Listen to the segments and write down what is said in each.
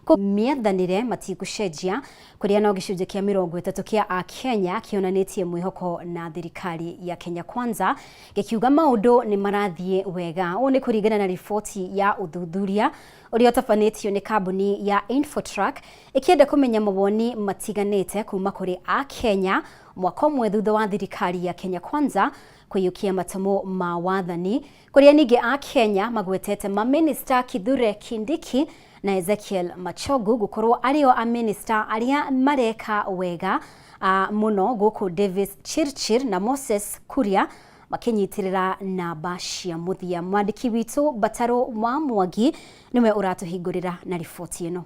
Mĩathanĩre matigũcenjia, kũrĩa no gĩcunjĩ kĩa 30 kĩa Akenya kĩonanĩtie mwĩhoko na thirikari ya Kenya Kwanza, gĩkiuga maũndũ nĩ marathiĩ wega. Ũũ nĩ kũringana na riboti ya ũthuthuria ũrĩa ũtabanĩtio nĩ kambuni ya Infotrack, ĩkĩenda kũmenya mawoni matiganĩte kuma kũrĩ Akenya mwaka ũmwe thutha wa thirikari ya Kenya Kwanza kũiyũkia matemo ma wathani, kũrĩa ningĩ Akenya magwetete mamĩnĩsta Kithure Kindiki na Ezekiel Machogu gũkorwo arĩ o amĩnĩsta arĩa mareka wega mũno, gũkũ Davis Chirchir na Moses Kuria makĩnyitĩrĩra namba cia mũthia. Mwandĩki witũ Batarũ wa Mwangi nĩwe ũratũhingũrĩra na riboti ĩno.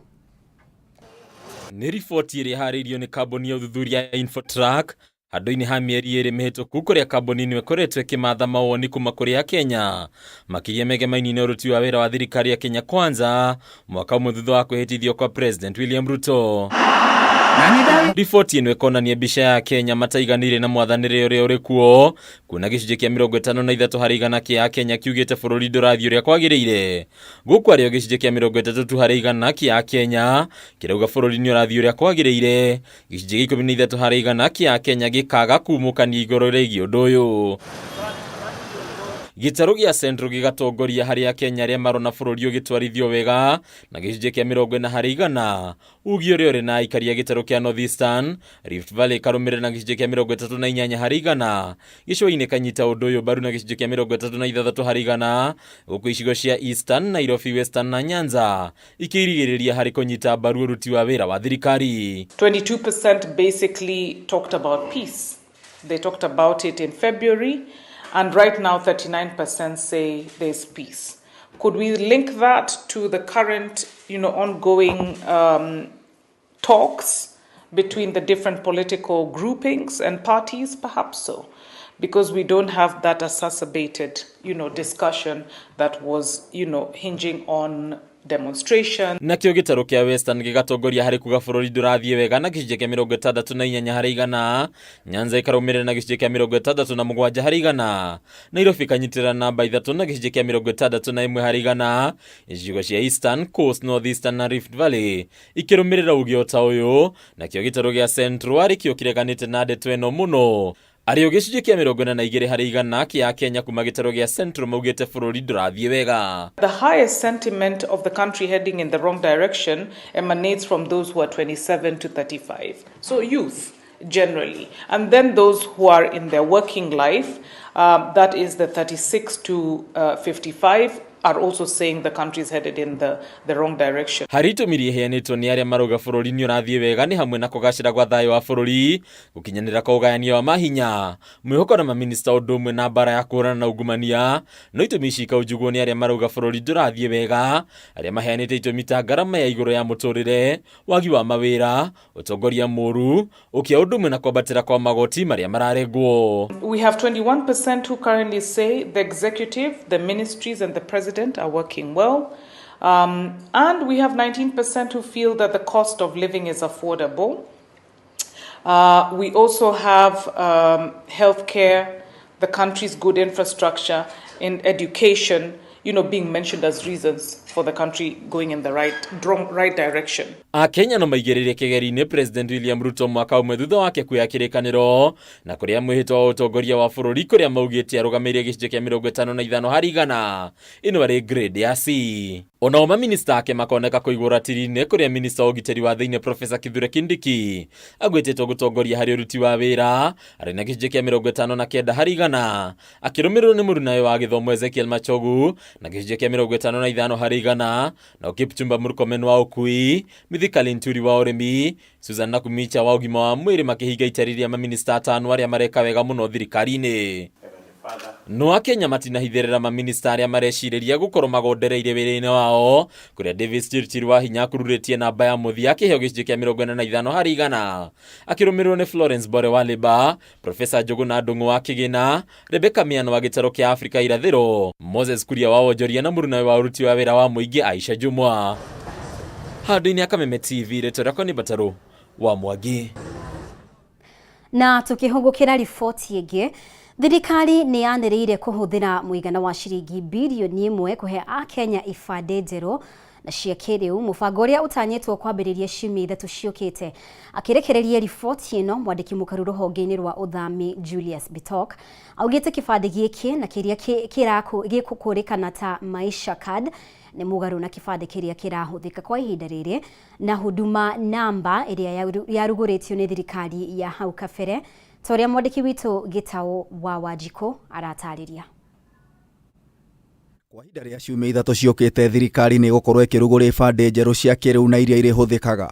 Nĩ riboti ĩrĩa ĩharĩirio nĩ kambuni ya ũthuthuria ya Infotrack handũ-inĩ ha mĩeri 2 mĩhĩtũku, kũrĩa kambuni ĩno ĩkoretwo ĩkĩmatha mawoni kuma kũrĩ Akenya makĩria megemainie na ũruti wa wĩra wa thirikari ya Kenya Kwanza, mwaka ũmwe thutha wa kwĩhĩtithio kwa President William Ruto. Riboti ĩno ĩkonania mbica ya Kenya mataiganĩire na mwathanĩre ũrĩa ũrĩ kuo, kuona gĩcunjĩ kĩa 53 harĩ igana kĩa Akenya kiugĩte bũrũri ndũrathiĩ ũrĩa kwagĩrĩire, gũkũ arĩ o gĩcunjĩ kĩa 30 tu harĩ igana kĩa Akenya kĩrauga bũrũri nĩ ũrathiĩ ũrĩa kwagĩrĩire, gĩcunjĩ gĩa 13 harĩ igana kĩa Akenya gĩkaga kumũkania igũrũ rĩgiĩ ũndũ ũyũ. Gĩtarũ gĩa Central gĩgatongoria harĩ Akenya arĩa marona bũrũri ũgĩtwarithio wega na gĩcunjĩ kĩa 40 harĩ igana, uge ũrĩa ũrĩ na aikari a gĩtarũ kĩa North Eastern, Rift Valley ĩkarũmĩrĩra na gĩcunjĩ kĩa 38 harĩ igana, gĩcũa-inĩ kanyita ũndũ ũyũ mbaru na gĩcunjĩ kĩa 36 harĩ igana, gũkũ icigo cia Eastern, Nairobi Western na Nyanza ikĩrigĩrĩria harĩ kũnyita mbaru ũruti wa wĩra wa thirikari. 22% basically talked about peace. They talked about it in February, and right now 39% say there's peace. Could we link that to the current ongoing talks between the different political groupings and parties? Perhaps so, because we don't have that exacerbated discussion that was hinging on demonstration. Nakĩo gĩtarũ kĩa Western gĩgatongoria harĩ kuga bũrũri ndũrathiĩ wega na gĩcunjĩ kĩa 68 harĩ igana, Nyanza ĩkarũmĩrĩra na gĩcunjĩ kĩa 67 harĩ igana, Nairobi ĩkanyitĩrĩra namba 3 na gĩcunjĩ kĩa 61 harĩ igana, icigo cia Eastern, Coast, North Eastern na Rift Valley ikĩrũmĩrĩra uge o ta ũyũ, nakĩo gĩtarũ gĩa Central arĩ kĩo kĩreganĩte na ndeto ĩno mũno, arĩ o gĩcunjĩ kĩa 42 harĩ igana kĩa Akenya kuma gĩtarũ gĩa Central maugĩte bũrũri ndũrathiĩ wega. The highest sentiment of the country heading in the wrong direction emanates from those who are 27 to 35. So youth generally. And then those who are in their working life, that is the 36 to 55, are also saying the country is headed in the wrong direction. Harĩ itũmi iria iheanĩtwo nĩ arĩa marauga bũrũri nĩ ũrathiĩ wega nĩ hamwe na kũgacĩra gwa thayũ wa bũrũri, gũkinyanĩra kwa ũgayania wa mahinya, mwĩhoko na maminista, ũndũ ũmwe na mbara ya kũhũrana na ungumania. No itũmi ici ikaunjugwo nĩ arĩa marauga bũrũri ndũrathiĩ wega, arĩa maheanĩte itũmi ta ngarama ya igũrũ ya mũtũrĩre, wagi wa mawĩra, ũtongoria mũru, ũkĩa, ũndũ ũmwe na kwambatĩra kwa magoti marĩa mararengwo. We have 21% who currently say the executive, the ministries, and the president are working well. And we have 19% who feel that the cost of living is affordable. We also have healthcare, the country's good infrastructure, and education being mentioned as reasons for the country going in the right direction. Akenya no maigĩrĩire kĩgeri-inĩ President William Ruto mwaka ũmwe thutha wake kuoya kĩrĩkanĩro na kũrĩa mwĩhĩtwa wa ũtongoria wa bũrũri, kũrĩa maugĩte arũgamĩire gĩcunjĩ kĩa 55 harĩ igana, ĩno arĩ grade ya C. Onao maminista ake makoneka kũigwo ratiri-inĩ, kũrĩa minista wa ũgitĩri wa thĩinĩ Professor Kithure Kindiki agwĩtĩtwo gũtongoria harĩ ũruti wa wĩra arĩ na gĩcunjĩ kĩa 59 harĩ igana, akĩrũmĩrĩrwo nĩ mũrunawe wa gĩthomo Ezekiel Machogu na gĩcunjĩ kĩa 55 harĩ igana, na Kipchumba Murkomen wa ũkui, Mithika Linturi wa ũrĩmi, Susan Nakhumicha wa ũgima wa mwĩrĩ makĩhinga itari rĩa maminista atano arĩa mareka wega mũno thirikari-inĩ. No Akenya matinahithĩrĩra maminista arĩa marecirĩria gũkorwo magondereire wĩra-inĩ wao, kũrĩa Davis Chirchir wa hinya akururĩtie namba ya mũthia akĩheo gĩcunjĩ kĩa 45 harĩ igana, akĩrũmĩrĩrwo nĩ Florence Bore wa Labour, Professor Njuguna Ndung'u wa Kĩgĩna, Rebecca Miano wa gĩtarũ kĩa Afrika Irathĩro, Moses Kuria wa wonjoria na mũrunawe wa ũruti wa wĩra wa mũingĩ Aisha Jumwa. Handũ-inĩ ya Kameme TV, rĩtwa rĩakwa nĩ Batarũ wa Mwangi. Na tukihũgũkĩra riboti ĩngĩ, thirikari nĩ yanĩrĩire kũhũthĩra mũigana wa ciringi 1 birioni kũhe Akenya ibandĩ njerũ. Na cia kĩrĩu, mũbango ũrĩa ũtanyĩtwo kwambĩrĩria ciumia 3 ciũkĩte. Akĩrekereria riboti ĩno, mwandĩki mũkaru rũhonge-inĩ rwa ũthami Julius Bitok augĩte kĩbandĩ gĩkĩ na kĩrĩa gĩkũkũrĩkana ta Maisha Card nĩ mũgarũ na kĩbandĩ kĩrĩa kĩrahũthĩka kwa ihinda rĩrĩ na Huduma Namba ĩrĩa yarugũrĩtio nĩ thirikari ya hau kabere, ta ũrĩa mwandĩki witũ Gĩtaũ wa Wanjikũ aratarĩria. Kwa ihinda rĩa ciumia 3 ciũkĩte, thirikari nĩ ĩgũkorwo ĩkĩrugũria ibandĩ njerũ cia kĩrĩu na iria irĩhũthĩkaga.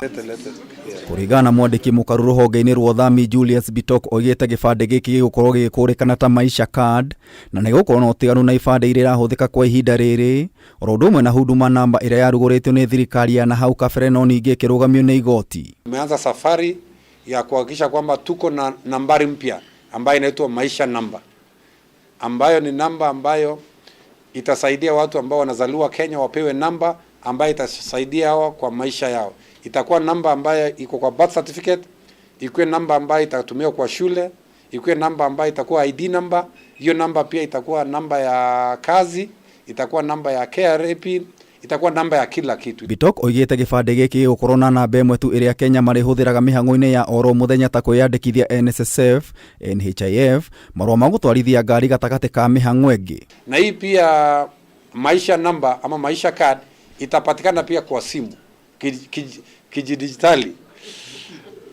Kũringana na mwandĩki mũkaru rũhonge-inĩ rwa ũthami Julius Bitok, oigĩte gĩbandĩ gĩkĩ gĩgũkorwo gĩgĩkũrĩkana ta Maisha Card na nĩ gĩgũkorwo na ũtiganu na ibandĩ iria irahũthĩka kwa ihinda rĩrĩ, oro ũndũ ũmwe na Huduma Namba ĩrĩa yarugũrĩtio nĩ thirikari ya nahau kabere no ningĩ ĩkĩrũgamio nĩ igoti. Tumeanza safari ya kuhakikisha kwamba tuko na nambari mpya ambayo inaitwa Maisha Namba, ambayo ni namba ambayo itasaidia watu ambao wanazaliwa Kenya wapewe namba ambayo itasaidia hao kwa maisha yao. Itakuwa namba ambayo iko kwa birth certificate, ikuwe namba ambayo itatumiwa kwa shule, ikuwe namba ambayo itakuwa ID namba. Hiyo namba pia itakuwa namba ya kazi, itakuwa namba ya KRA PIN, itakuwa namba ya kila kitu. Bitok oigĩte gĩbandĩ gĩkĩ gĩgũkorwo na namba ĩmwe tu ĩrĩa Kenya marĩhũthĩraga mĩhang'o-inĩ ya oro mũthenya ta kwĩyandĩkithia NSSF, NHIF, marũa ma gũtwarithia ngari gatagatĩ ka mĩhang'o ĩngĩ. Na hii pia Maisha Namba ama Maisha Card itapatikana pia kwa simu kijidijitali,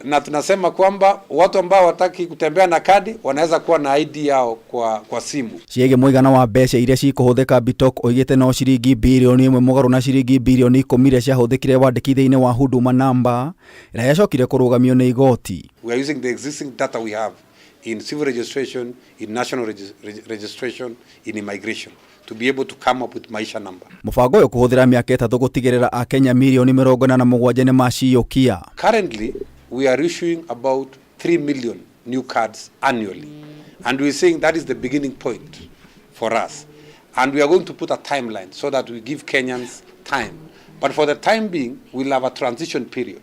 na tunasema kwamba watu ambao wataki kutembea na kadi wanaweza kuwa na ID yao kwa simu. Ciĩgiĩ mũigana wa mbeca iria cikũhũthĩka, Bitok oigĩte no ciringi birioni 1 mũgarũ na ciringi birioni 10 iria ciahũthĩkire wandĩkithia-inĩ wa Huduma Namba ĩrĩa yacokire kũrũgamio nĩ igoti. We are using the existing data we have in civil registration, in national registration, in immigration to be able to come up with Maisha Number. Mũbango ũyũ kũhũthĩra mĩaka 3 gũtigĩrĩra akenya mirioni 47 nĩ maciyũkia. Currently we are issuing about 3 million new cards annually, and we are saying that is the beginning point for us, and we are going to put a timeline so that we give Kenyans time, but for the time being we'll have a transition period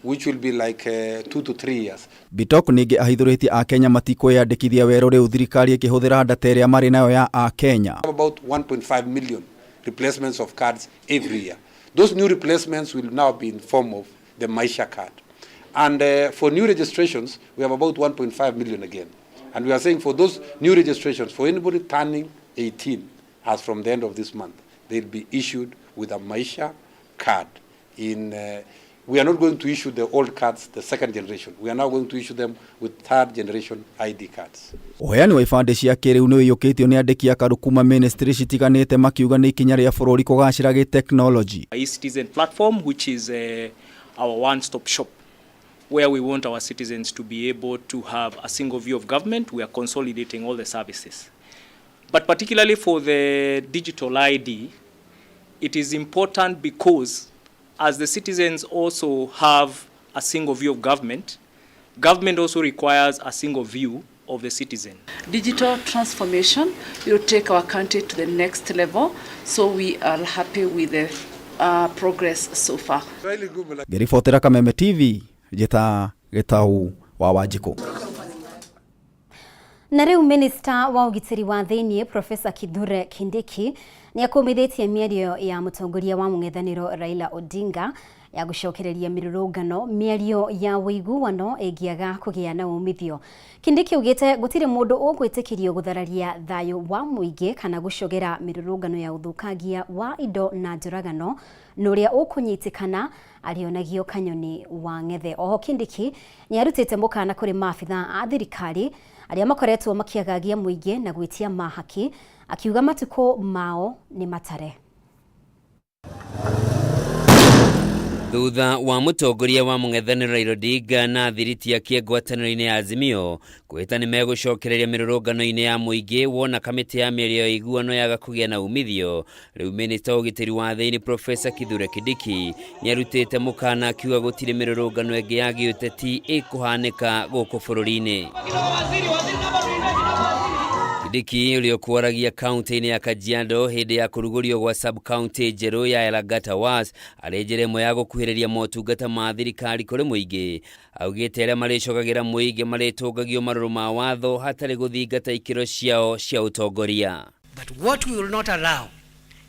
which will be like 2 to 3 years. Bitok ningĩ ahithũrĩtie akenya matikwĩyandĩkithia werũ rĩu thirikari ĩkĩhũthĩra data ĩrĩa marĩ nayo ya akenya. About 1.5 million replacements of cards every year. Those new replacements will now be in form of the Maisha Card. And for new registrations, we have about 1.5 million again. And we are saying for those new registrations, for anybody turning 18, as from the end of this month, they'll be issued with a Maisha Card. We are not going to issue the old cards, the second generation. We are now going to issue them with third generation ID cards. Ũheani wa ibandĩ cia kĩrĩu nĩ ũiyũkĩtio nĩ andĩki akaru kuma ministry citiganĩte makiuga nĩ ikinya rĩa bũrũri kũgacĩra gĩ-technology. E-citizen platform, which is our one-stop shop, where we want our citizens to be able to have a single view of government. We are consolidating all the services. But particularly for the digital ID, it is important because as the citizens also have a single view of government, government also requires a single view of the citizen. Digital transformation will take our country to the next level, so we are happy with the progress so far. Ngĩribotera Kameme TV, njĩta Gĩtaũ wa Wanjikũ. Na rĩu Minister wa ũgitĩri wa thĩiniĩ Professor Kithure Kindiki nĩ akũmithĩtie mĩario ya mũtongoria wa mũng'ethanĩro Raila Odinga ya gũcokereria mĩrũrũngano mĩario ya ũiguano ĩngĩaga kũgĩa na umithio. Kindiki augĩte gũtirĩ mũndũ ũgwĩtĩkĩrio gũthararia thayũ wa mũingĩ kana gũcogera mĩrũrũngano ya ũthũkangia wa indo na njũragano, na ũrĩa ũkũnyitĩkana arĩonagio kanyoni wa ng'ethe. Oho Kindiki nĩ arutĩte mũkana kũrĩ maabitha a thirikari arĩa makoretwo makĩagagia mũingĩ na gwĩtia mahaki, akiuga matukũ mao nĩ matare. Thutha wa mũtongoria wa mũng'ethanĩro Raila Odinga na thiriti ake ngwatanĩro-inĩ ya Azimio kwĩhĩta nĩ megũcokereria mĩrũrũngano-inĩ ya mũingĩ wona kamĩtĩ ya mĩario ya ũiguano yaga kũgĩa na umithio, rĩu minista wa ũgitĩri wa thĩinĩ Professor Kithure Kindiki nĩarutĩte mũkana akiuga gũtirĩ mĩrũrũngano ĩngĩ ya gĩũteti ĩkũhanĩka gũkũ bũrũri-inĩ. Kindiki ũrĩa ũkwaragia kaunti-inĩ ya Kajiado hĩndĩ ya kũrugũrio gwa sub-county njerũ ya Elagata Was arĩ njĩra ĩmwe ya gũkuhĩrĩria motungata ma thirikari kũrĩ mũingĩ, augĩte arĩa marĩcogagĩra mũingĩ marĩtũngagio marũrũ ma watho hatarĩ gũthingata ikĩro ciao cia ũtongoria. But what we will not allow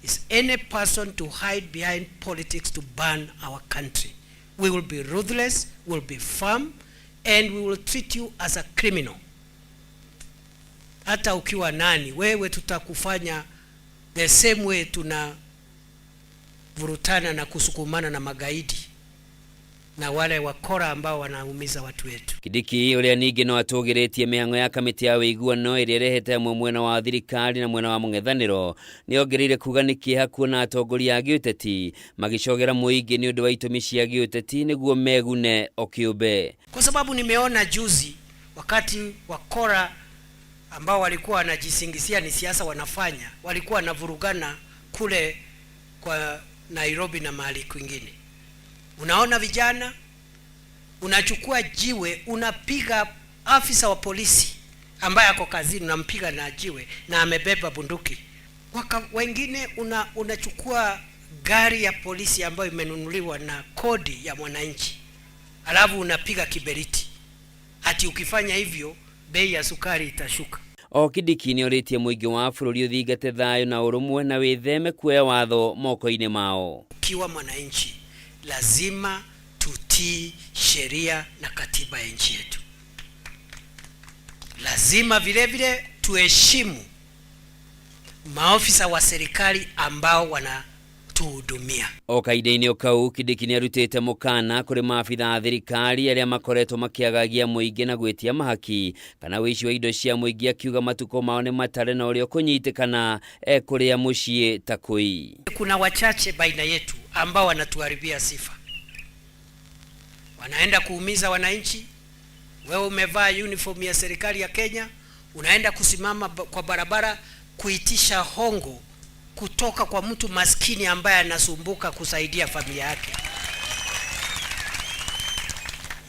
is any person to hide behind politics to burn our country. We will be ruthless, we'll be firm, and we will treat you as a criminal. Hata ukiwa nani, wewe tutakufanya the same way tuna vurutana na kusukumana na magaidi na wale wakora ambao wanaumiza watu wetu. Kindiki uria ningĩ no atũgĩrĩtie mĩhang'o ya kamĩtĩ ya ũiguano ĩrĩa ĩrehete amwe mwena wa thirikari na mwena wa mũng'ethanĩro nĩ ongereire kuga nĩ kĩeha kuona atongoria a gĩũteti magĩcogera mũingĩ nĩ ũndũ wa itũmi cia gĩũteti nĩguo megune o kĩũmbe. Kwa sababu nimeona juzi wakati wakora ambao walikuwa wanajisingizia ni siasa wanafanya, walikuwa wanavurugana kule kwa Nairobi na mahali kwingine. Unaona vijana, unachukua jiwe unapiga afisa wa polisi ambaye ako kazini, unampiga na jiwe na amebeba bunduki. Wengine unachukua gari ya polisi ambayo imenunuliwa na kodi ya mwananchi, alafu unapiga kiberiti. Ati ukifanya hivyo bei ya sukari itashuka. O Kindiki nĩ orĩtie mũingĩ wa bũrũri ũthingate thayũ na ũrũmwe na wĩtheme kuoya watho moko-inĩ mao. Ukiwa mwananchi lazima tutii sheria na katiba ya nchi yetu. Lazima vile vile tuheshimu maofisa wa serikali ambao wanatuhudumia. O kahinda-inĩ o kau Kindiki nĩ arutĩte mũkana kũrĩ maabitha a thirikari arĩa makoretwo makĩagagia mũingĩ na gwĩtia mahaki kana ũici wa indo cia mũingĩ, akiuga matukũ mao nĩ matare na ũrĩa ũkũnyitĩkana ekũrĩa mũciĩ ta kũi. Kuna wachache baina yetu ambao wanatuharibia sifa, wanaenda kuumiza wananchi. Wewe umevaa uniform ya serikali ya Kenya, unaenda kusimama kwa barabara kuitisha hongo kutoka kwa mtu maskini ambaye anasumbuka kusaidia familia yake.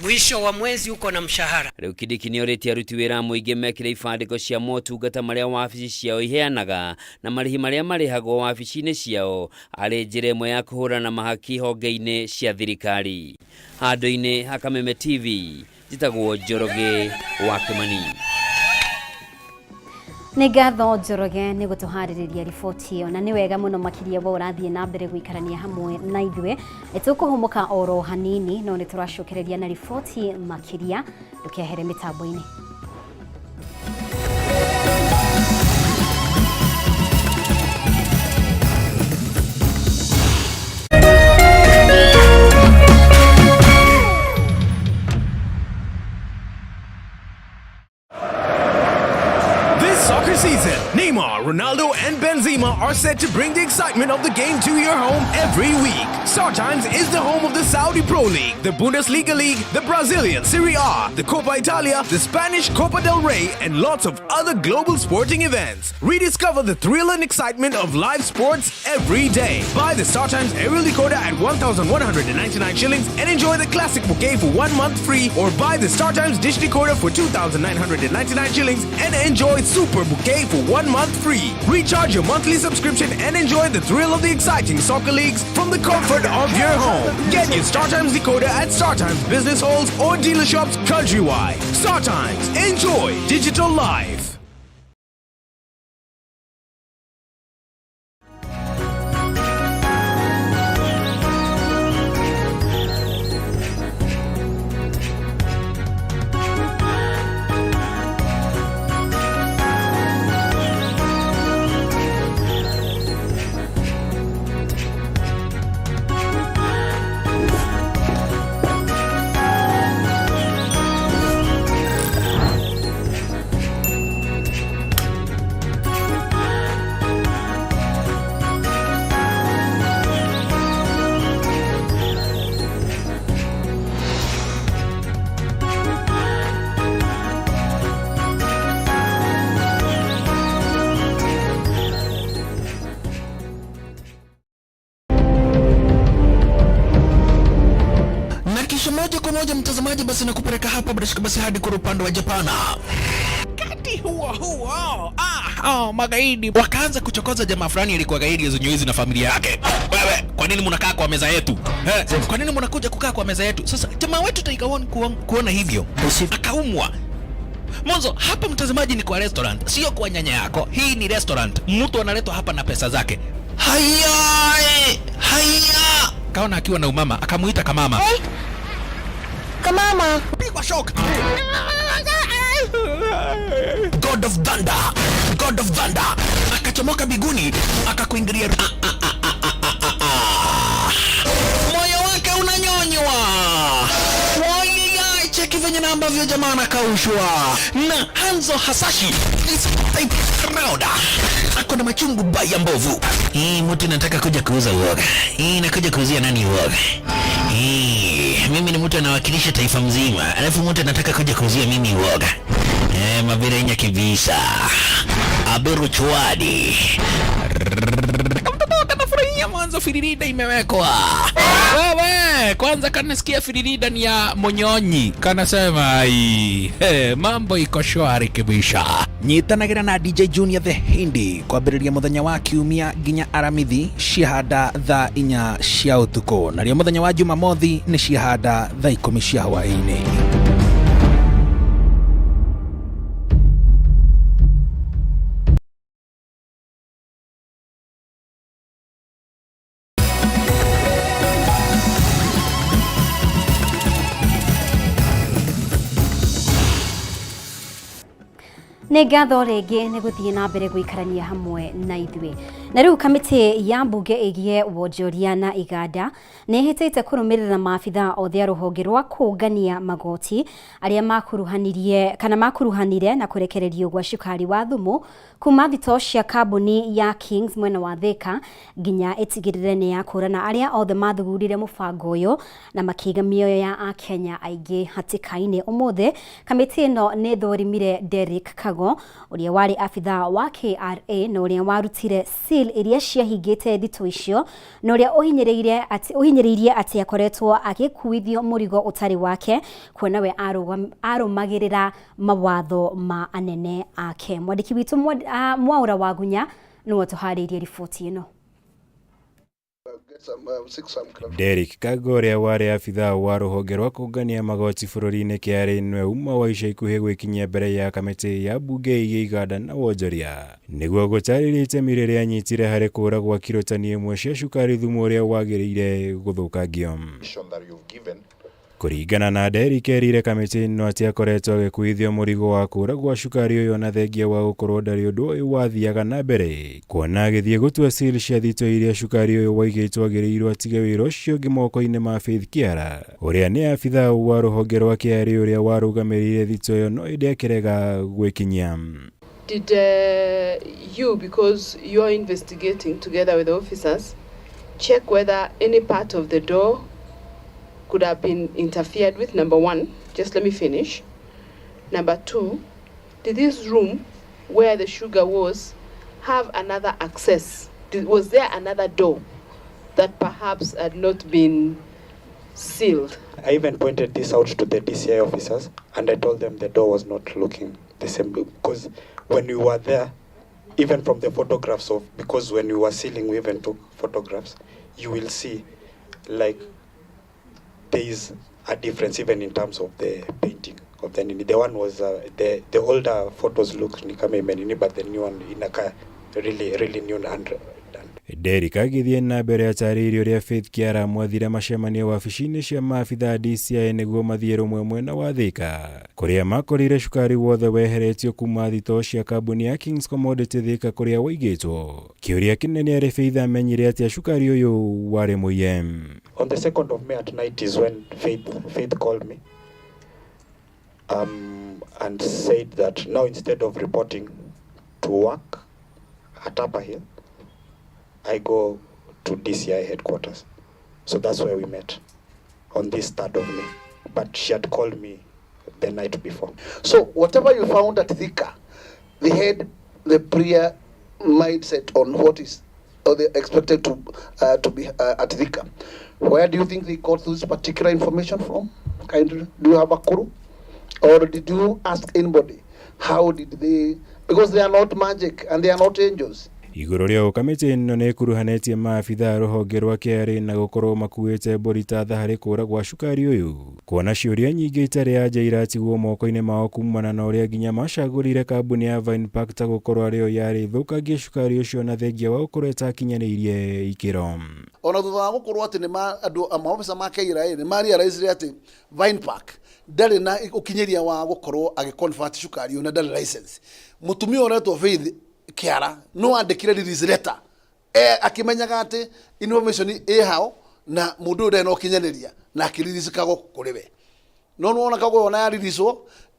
Mwisho wa mwezi uko na mshahara. Rĩu Kindiki nĩ orĩtie aruti wĩra a mũingĩ mekĩre ibandĩko cia motungata marĩa wabici ciao iheanaga na marĩhi marĩa marĩhagwo wabici-inĩ ciao arĩ njĩra ĩmwe ya kũhũrana mahaki honge-inĩ cia thirikari. Handũ-inĩ ha Kameme TV, njĩtagwo Njoroge wa Kĩmani. Nĩ ngatho Njoroge nĩ gũtũharĩrĩria riboti ĩyo, na nĩ wega mũno makĩria we ũrathiĩ na mbere gũikarania hamwe na ithuĩ. Nĩ tũkũhũmũka oro hanini, no nĩ tũracokereria na riboti makĩria. Ndũkehere mĩtambo-inĩ. Season, Neymar, Ronaldo, and Benzema are set to bring the excitement of the game to your home every week. StarTimes is the home of the Saudi Pro League, the Bundesliga League, the Brazilian Serie A, the Coppa Italia, the Spanish Copa del Rey, and lots of other global sporting events. Rediscover the thrill and excitement of live sports every day. Buy the StarTimes aerial decoder at 1,199 shillings and enjoy the classic bouquet for 1 month free, or buy the StarTimes dish decoder for 2,999 shillings and enjoy Super Bouquet for 1 month free. Recharge your monthly subscription and enjoy the thrill of the exciting soccer leagues from the comfort of your home. Get your StarTimes decoder at StarTimes business halls or dealer shops countrywide. StarTimes, enjoy digital life. Moja mtazamaji, basi nakupeleka hapa basi hadi kwa upande wa Japana. Wakati huo huo, magaidi wakaanza kuchokoza jamaa fulani alikuwa gaidi zenye na familia yake. Wewe, kwa nini mnakaa kwa meza yetu? Kwa nini mnakuja kukaa kwa meza yetu? Sasa jamaa wetu Tiger One kuona hivyo akaumwa. Mwanzo hapa mtazamaji ni kwa restaurant, sio kwa nyanya yako. Hii ni restaurant. Mtu analetwa hapa na pesa zake. Haya, haya, kaona akiwa na umama akamuita kamama. Hey. Kamama pigwa shock. God of Thunder, God of Thunder akachomoka biguni akakuingilia. Moyo wake unanyonywa. Wai, cheki venye na ambavyo jamaa anakaushwa na Hanzo Hasashi is type round. Ako na machungu baya mbovu. Hii mtu nataka kuja kuuza uoga. Hii nakuja kuuzia nani uoga? Hii mimi ni mtu anawakilisha taifa mzima, alafu mtu anataka kuja kuuzia mimi uoga. Mabirenya kibisa. Aberu chwadi. Kamtoto kanafurahia mwanzo firirida imewekwa. Wewe kwanza kanasikia firirida ni ya Monyonyi, kanasema ai, hey, mambo iko shwari kibisha. Nyitanagira na DJ Junior the Hindi kwambĩrĩria mũthenya wa kiumia nginya aramithi ciahanda thaa 4 cia ũtukũ, narĩo mũthenya wa Jumamothi nĩ ciahanda thaa 10 cia hwaĩ-inĩ. Nĩ ngatho rĩngĩ nĩ gũthiĩ na mbere gũikarania hamwe na ithuĩ. Na rĩu kamĩtĩ ya mbunge ĩgiĩ wonjoria na iganda nĩ ĩhĩtĩte kũrũmĩrĩra maabitha othe a rũhonge rwa kũngania magoti arĩa makuruhanirie kana makuruhanire na kũrekererio gwa cukari wa thumu kuma thitoo cia kambuni ya Kings mwena wa Thika nginya ĩtigĩrĩre nĩ yakũrana arĩa othe mathugundire mũbango ũyũ na makĩiga mĩoyo ya akenya aingĩ hatĩka-inĩ. Ũmũthĩ kamĩtĩ ĩno nĩ ĩthũrimire Derrick Kago ũrĩa warĩ abithaa wa KRA na ũrĩa warutire seal iria ciahingĩte thitoo icio na ũrĩa ũhinyĩrĩirie atĩ akoretwo agĩkuithio mũrigo ũtarĩ wake kuona we arũmagĩrĩra mawatho ma anene ake. Mwandĩki witũ Mwaura Wagunya nĩwe ũtũharĩirie riboti ĩno. Derrick Kago ũrĩa warĩ abithaa wa rũhonge rwa kũngania magoti bũrũri-inĩ KRA nĩwe uma wa ica ikuhĩ gwĩkinyia mbere ya kamĩtĩ ya mbunge ĩgiĩ iganda na wonjoria nĩguo gũtarĩria itemi rĩrĩa anyitire harĩ kũũra gwa kiro tani ĩmwe cia cukari thumu ũrĩa wagĩrĩire gũthũkangio. Kũringana na Derrick erire kamĩtĩ ĩno atĩ akoretwo agĩkuithio mũrigo wa kũũra gwa cukari ũyũ na thengia wa gũkorwo ndarĩ ũndũ ũyũ wathiaga na mbere kuona agĩthiĩ gũtua seal cia thitoo iria cukari ũyũ waigĩtwo agĩrĩirwo atige wĩra ũcio ũngĩ moko-inĩ ma Faith Kiara ũrĩa nĩ abithaa wa rũhonge rwa KRA ũrĩa warũgamĩrĩire thitoo ĩyo no ĩndĩ akĩrega gwĩkinyia. Did you, because you are investigating together with the officers, check whether any part of the door could have been interfered with? Number one, just let me finish. Number two, did this room where the sugar was have another access? Was there another door that perhaps had not been sealed? I even pointed this out to the DCI officers and I told them the door was not looking the same, because when we were there, even from the photographs of, because when we were sealing, we even took photographs, you will see like there is a difference even in terms of the painting of the nini. The one was the older photos look ni kama imenini, but the new one inakaa really really new and done. Derrick agĩthiĩ na mbere atarĩirie ũrĩa Faith Kiara mwathire macemanio wabici-inĩ cia maabithaa DCI nĩguo mathiĩ rũmwe mwena wa Thika kũrĩa makorire cukari wothe weheretio kuma thitoo cia kambuni ya Kings Commodity Thika kũrĩa waigĩtwo. Kĩũria kĩnene arĩ Faith amenyire atĩa cukari ũyũ warĩ mũiye. On the 2nd of May at night is when Faith called me and said that now instead of reporting to work at Upper Hill, I go to DCI headquarters. So that's where we met on this 3rd of May. But she had called me the night before. So whatever you found at Thika, they had the prior mindset on what is or they expected to be at Thika. Where do you think they got this particular information from? Kindly, do you have a clue? Or did you ask anybody? How did they? Because they are not magic and they are not angels. Igũrũ rĩa ũũ kamĩtĩ ĩno nĩ ĩkuruhanĩtie maabithaa rũhonge rwa KRA na gũkorwo makuĩte mbũri ta tha harĩ kũra gwa cukari ũyũ, kuona ciũria nyingĩ itarĩ anja iratigwo moko-inĩ mao kumana na ũrĩa nginya macagũrire kambuni ya Vine Park ta gũkorwo arĩ yo yarĩ thũkangie cukari ũcio na thengia wa gũkorwo ĩtakinyanĩirie ikĩro. Ona thutha wa gũkorwo atĩ nĩ andũ maobitha ma KRA nĩ ma realize atĩ Vine Park ndarĩ na ũkinyĩria wa gũkorwo agĩ convert cukari ũyũ na ndarĩ license. Mũtumia ũretwo Faith Kĩara no andĩkire release letter akimenyaga atĩ information ĩ hao na mũndũ ũyũ ndarĩ na ũkinyanĩria na akĩ-release Kago kũrĩ we. No nĩwona Kago ona ya release-wo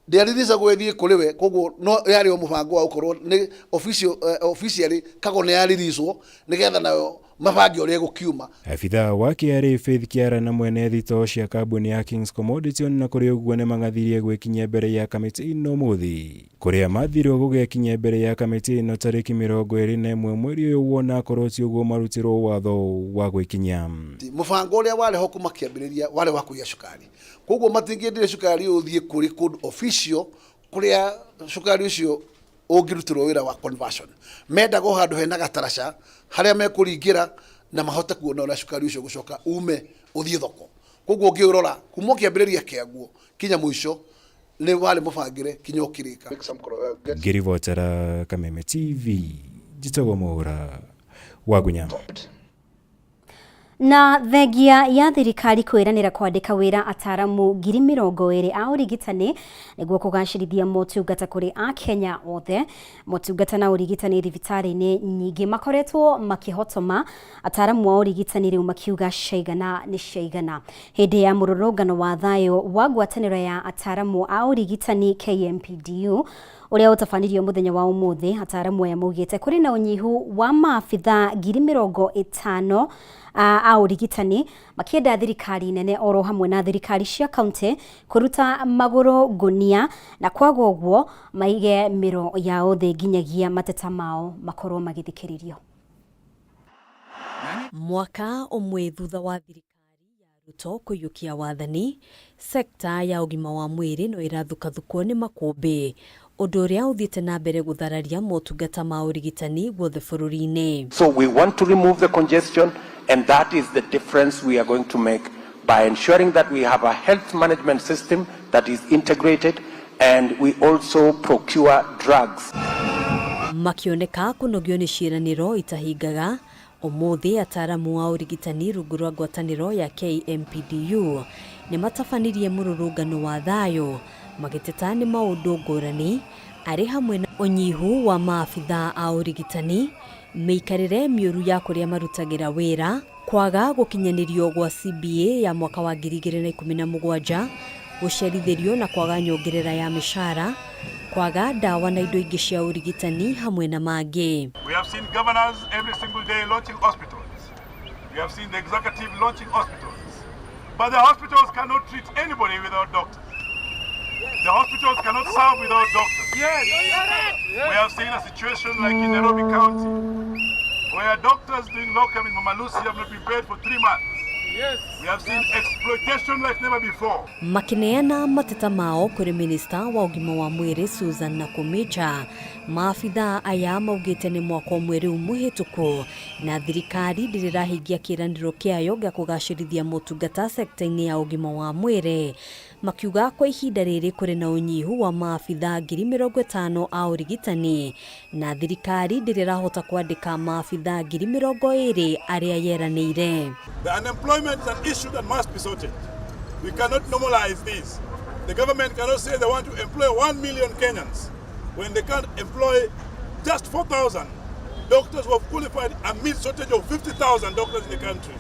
ndĩariricagwo ĩthiĩ kũrĩ we, koguo no yarĩ o mũbango wa gũkorwo nĩ official, officially Kago nĩ yariricwo nĩgetha nayo mabange ũrĩa ĩgũkiuma. Abithaa wa KRA Faith Kĩara na mwene thitoo cia kambuni ya Kings Commodity ona kũrĩ ũguo nĩ mang'athirie gwĩkinyia mbere ya kamĩtĩ ĩno ũmũthĩ, kũrĩa mathirwo gũgekinyia mbere ya kamĩtĩ ĩno tarĩki 21 mweri ũyũ wona akorwo ti ũguo marutirwo watho wa gwĩkinyia. Mũbango ũrĩa warĩ ho kuma kĩambĩrĩria warĩ wa kũiya cukari, koguo matingĩendire cukari ũyũ ũthiĩ kũrĩ kũndũ official kũrĩa cukari ũcio ũngĩrutĩrwo wĩra wa conversion. Mendaga o handũ hena gataraca harĩa mekũringĩra na mahote kuona ũrĩa cukari ũcio ũgũcoka ume ũthiĩ thoko. Koguo ũngĩũrora kuma kĩambĩrĩria kĩaguo kinya mũico nĩ warĩ mũbangĩre kinya ũkĩrĩka. Ngĩribotera Kameme TV, njĩtagwo Mwaũra Wagunya. Na thengia ya thirikari kwĩranĩra kwandĩka wĩra ataramu 20,000 a ũrigitani nĩguo kũgacĩrithia motungata kũrĩ akenya othe. Motungata na ũrigitani thibitarĩ-inĩ nyingĩ makoretwo makĩhotoma, ataramu a ũrigitani rĩu makiuga ciaigana nĩ ciaigana. Hĩndĩ ya mũrũrũngano wa thayũ wa ngwatanĩro ya ataramu a ũrigitani KMPDU ũrĩa ũtabanirio mũthenya wa ũmũthĩ, ataramu aya maugĩte kũrĩ na ũnyihu wa maabithaa 50,000 a ũrigitani, makĩenda thirikari nene oro hamwe na thirikari cia kaunti kũruta magũrũ ngũnia na kwaga ũguo maige mĩro yao thĩ nginyagia mateta mao makorwo magĩthikĩrĩrio. Mwaka ũmwe thutha wa thirikari ya Ruto kũiyũkia wathani, sekta ya ũgima wa mwĩrĩ no ĩrathukathukwo nĩ makũmbĩ, ũndũ ũrĩa ũthiĩte na mbere gũthararia motungata ma ũrigitani guothe bũrũri-inĩ. So we want to remove the congestion, and that is the difference we are going to make by ensuring that we have a health management system that is integrated, and we also procure drugs. Makĩoneka kũnogio nĩ ciĩranĩro itahingaga, ũmũthĩ ataramu a ũrigitani rungu rwa ngwatanĩro ya KMPDU nĩ matabanirie mũrũrũngano wa thayũ magĩteta nĩ maũndũ ngũrani arĩ hamwe na ũnyihu wa maabithaa a ũrigitani, mĩikarĩre mĩũru ya kũrĩa marutagĩra wĩra, kwaga gũkinyanĩrio gwa CBA ya mwaka wa 2017, gũcerithĩrio na kwaga nyongerera ya mĩcara, kwaga ndawa na indo ingĩ cia ũrigitani hamwe na mangĩ. We have seen governors every single day launching hospitals. We have seen the executive launching hospitals. But the hospitals cannot treat anybody without doctors. The hospitals cannot serve without doctors. Yes. We have seen a situation like in Nairobi County, where doctors doing locum in Mama Lucy have not been paid for 3 months. Yes. We have seen exploitation like never before. Makineana mateta mao kũrĩ minista wa ũgima wa mwĩrĩ Susan Nakhumicha, maabithaa aya maugĩte nĩ mwaka ũmwe rĩu mũhĩtũku na thirikari ndĩrĩ ĩrahingia kĩĩranĩro kĩayo gĩa kũgacĩrithia motungata sekta-inĩ ya ũgima wa mwĩrĩ, makiuga kwa ihinda rĩrĩ kũrĩ na ũnyihu wa maabithaa 50,000 a ũrigitani na thirikari ndĩrĩ ĩrahota kwandĩka maabithaa 20,000 arĩa yeranĩire. The unemployment is an issue that must be sorted. We cannot normalize this. The government cannot say they want to employ 1 million Kenyans when they can't employ just 4,000 doctors who have qualified amid shortage of 50,000 doctors in the country.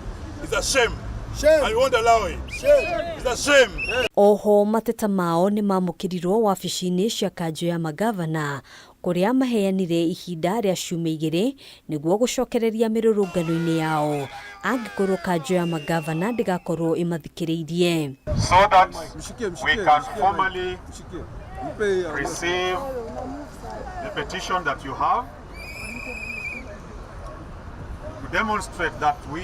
It's a shame. Shame. And we won't allow it. Shame. It's a shame. Oho mateta mao nĩ mamũkĩrirwo wabici-inĩ cia kanjũ ya magavana kũrĩa maheanire ihinda rĩa ciumia igĩrĩ nĩguo gũcokereria mĩrũrũngano-inĩ yao angĩkorwo kanjũ ya magavana ndĩgakorwo ĩmathikĩrĩirie. So that we can formally receive the petition that you have to demonstrate that we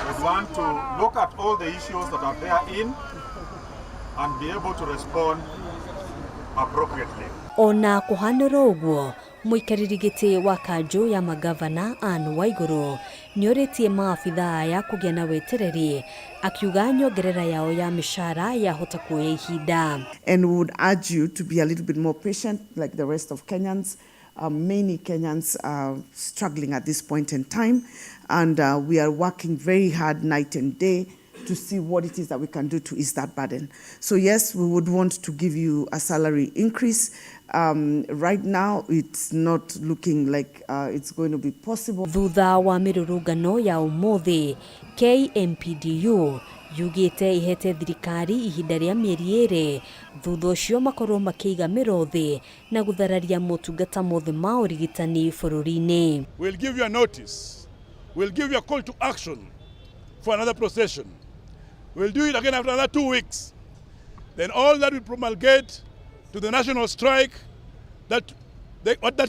would want to look at all the issues that are therein and be able to respond appropriately. Ona kũhanĩra ũguo, mũikarĩri gĩtĩ wa kanjũ ya magavana Anne Waigũrũ nĩorĩtie maabithaa aya kũgĩa na wetereri, akiuga nyongerera yao ya mĩcara yahota kuoya ihinda. And we would urge you to be a little bit more patient like the rest of Kenyans. Many Kenyans are struggling at this point in time, and we are working very hard night and day to see what it is that we can do to ease that burden. So yes, we would want to give you a salary increase. Right now, it's not looking like it's going to be possible. Thutha wa mĩrũrũngano ya ũmũthĩ, KMPDU yugĩte ihete thirikari ihinda rĩa mĩeri 2, thutha ũcio makorwo makĩiga mĩro thĩ na gũthararia motungata mothe ma ũrigitani bũrũri-inĩ. We'll give you a notice. We'll give you a call to action for another procession. We'll do it again after another 2 weeks. Then all that will promulgate to the national strike that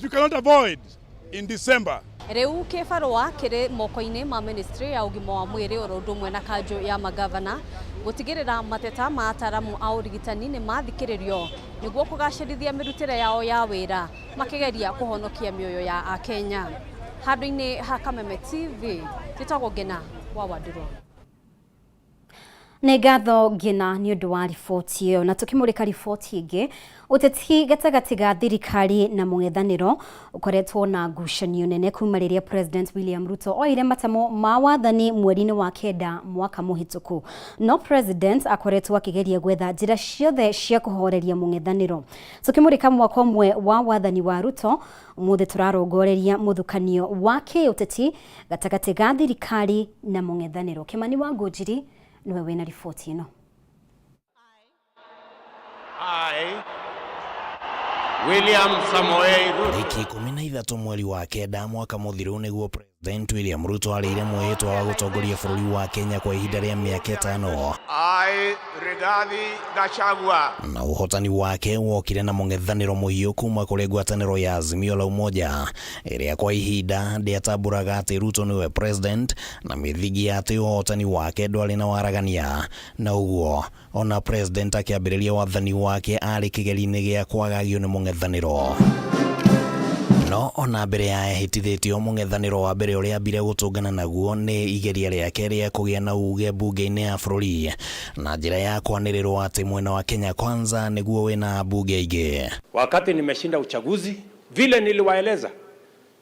we cannot avoid in December. Rĩu kĩbarũa kĩrĩ moko-inĩ ma ministry ya ũgima wa mwĩrĩ oro ũndũ ũmwe na kanjũ ya magavana gũtigĩrĩra mateta ma ataramu a ũrigitani nĩ mathikĩrĩrio nĩguo kũgacĩrithia mĩrutĩre yao ya wĩra makĩgeria kũhonokia mĩoyo ya Akenya. Handũ-inĩ ha Kameme TV, njĩtagwo Ngena wa Wandũrũ. Nĩ ngatho Ngina nĩ ũndũ wa riboti ĩyo. Na tũkĩmũrĩka riboti ĩngĩ, ũteti gatagatĩ ga thirikari na mũng'ethanĩro ũkoretwo na ngucanio nene kuma rĩrĩa President William Ruto oire matamo ma wathani mweri-inĩ wa 9 mwaka mũhĩtũku. No President akoretwo akĩgeria gwetha njĩra ciothe cia kũhoreria mũng'ethanĩro. Tũkĩmũrĩka mwaka ũmwe wa wathani wa Ruto, ũmũthĩ tũrarongoreria mũthũkanio wa kĩũteti gatagatĩ ga thirikari na mũng'ethanĩro. Kimani wa Ngũnjiri niwe wina riboti ĩno. I, William Samoei Ruto. Tarĩki 13 mweri wa 9 mwaka mũthiru nĩguo President William Ruto arĩire mwĩhĩtwa wa gũtongoria bũrũri wa Kenya kwa ihinda rĩa mĩaka 5. I, Rigathi Gachagua. Na ũhotani wake wokire na mũng'ethanĩro mũhiũ kuma kũrĩ ngwatanĩro ya Azimio la Umoja ĩrĩa kwa ihinda ndĩatambũraga atĩ Ruto nĩwe president na mĩthingi ya atĩ ũhotani wake ndwarĩ na waragania, na ũguo ona president akĩambĩrĩria wathani wake arĩ kĩgeri-inĩ gĩa kwagagio nĩ mũng'ethanĩro. No ona mbere ya ehĩtithĩtio, mũng'ethanĩro wa mbere ũrĩa ambire gũtũngana naguo nĩ igeria rĩake rĩa kũgĩa na uge mbunge-inĩ ya bũrũri na njĩra ya kwanĩrĩrwo atĩ mwena wa Kenya Kwanza nĩguo wĩna mbunge aingĩ. Wakati nimeshinda uchaguzi, vile niliwaeleza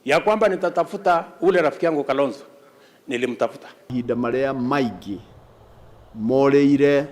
ya kwamba nitatafuta ule rafiki yangu Kalonzo, nilimtafuta. Ihinda marĩa maingĩ morĩire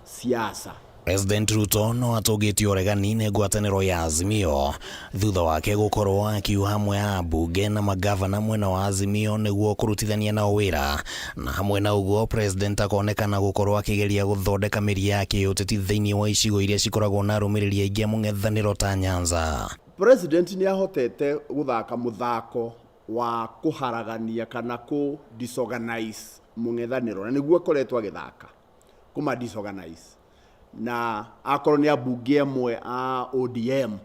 siasa. President Ruto no atũngĩtio ũregani nĩ ngwatanĩro ya Azimio thutha wake gũkorwo akiuga hamwe a mbunge na magavana mwena wa Azimio nĩguo kũrutithania nao wĩra, na hamwe na ũguo president akonekana gũkorwo akĩgeria gũthondeka mĩri ya kĩũteti thĩinĩ wa icigo iria cikoragwo na arũmĩrĩri aingĩ a mũng'ethanĩro ta Nyanza. President nĩ ahotete gũthaka mũthako wa kũharagania kana kũ disorganize mũng'ethanĩro, na nĩguo akoretwo agĩthaka kũma disorganize, na akorwo nĩ ambunge amwe a ODM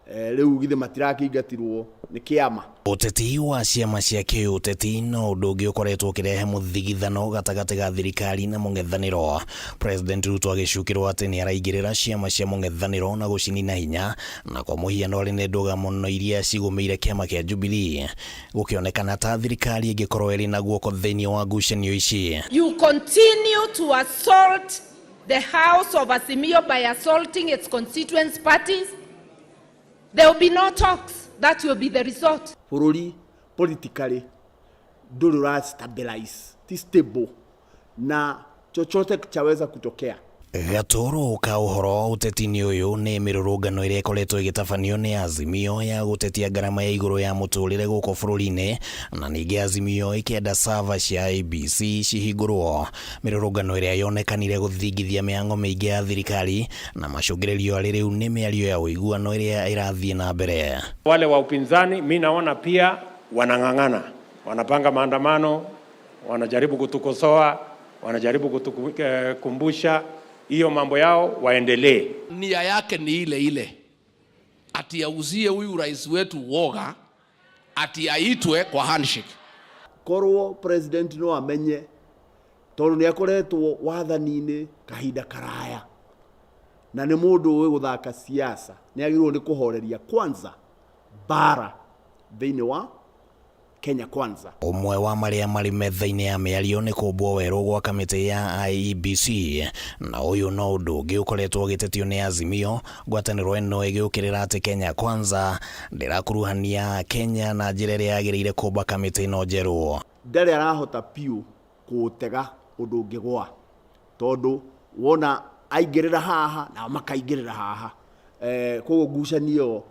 rĩu githĩ matirakĩingatirwo nĩ kĩama. Ũteti wa ciama cia kĩũteti no ũndũ ũngĩ ũkoretwo ũkĩrehe mũthigithano gatagatĩ ga thirikari na mũng'ethanĩro. President Ruto agĩcukĩrwo atĩ nĩ araingĩrĩra ciama cia mũng'ethanĩro na gũcinina hinya, na kwa mũhiano arĩ nĩ ndũgamo iria cigũmĩire kĩama kĩa Jubilee, gũkĩonekana ta thirikari ĩngĩkorwo ĩrĩ na guoko thĩinĩ wa ngucanio ici. You continue to assault the house of Azimio by assaulting its constituent parties. There will be no talks. That will be the result. Bũrũri politically ndũrĩ ũra stabilize, ti stable, na chochote chaweza kutokea. Gatoro ka ũhoro ũteti-inĩ ũyũ nĩ mĩrũrũngano ĩrĩa ĩkoretwo ĩgĩtabanio nĩ Azimio ya gũtetia ngarama ya igũrũ ya mũtũrĩre gũkũ bũrũri-inĩ, na ningĩ Azimio ĩkĩenda server cia ABC cihingũrwo. Mĩrũrũngano ĩrĩa yonekanire gũthingithia mĩhang'o mĩingĩ ya thirikari na macũngĩrĩrio arĩ rĩu nĩ mĩario ya ũiguano ĩrĩa ĩrathiĩ na mbere. Wale wa upinzani mi naona pia wanang'ang'ana, wanapanga maandamano, wanajaribu kutukosoa, wanajaribu kutukumbusha hiyo mambo yao waendelee. Nia yake ni ile ile, ati auzie huyu rais wetu woga, ati aitwe kwa handshake. Korwo president no amenye tondu ni akoretwo wathani-inĩ kahinda karaya, Na nĩ mũndũ ũĩ gũthaka siasa, nĩ agĩrĩirwo nĩ kũhoreria kwanza mbara thĩinĩ wa Kenya Kwanza. Ũmwe wa marĩa marĩ metha-inĩ ya mĩario nĩ kũmbwo werũ gwa kamĩtĩ ya IEBC, na ũyũ no ũndũ ũngĩ ũkoretwo ũgĩtetio nĩ Azimio, ngwatanĩro ĩno ĩgĩũkĩrĩra atĩ Kenya Kwanza ndĩrakuruhania Kenya na njĩra ĩrĩa yagĩrĩire kũmba kamĩtĩ ĩno njerũ. Ndarĩ arahota piũ kũũtega ũndũ ũngĩgwa, tondũ wona aingĩrĩra haha nao makaingĩrĩra haha, koguo ngucanio ĩyo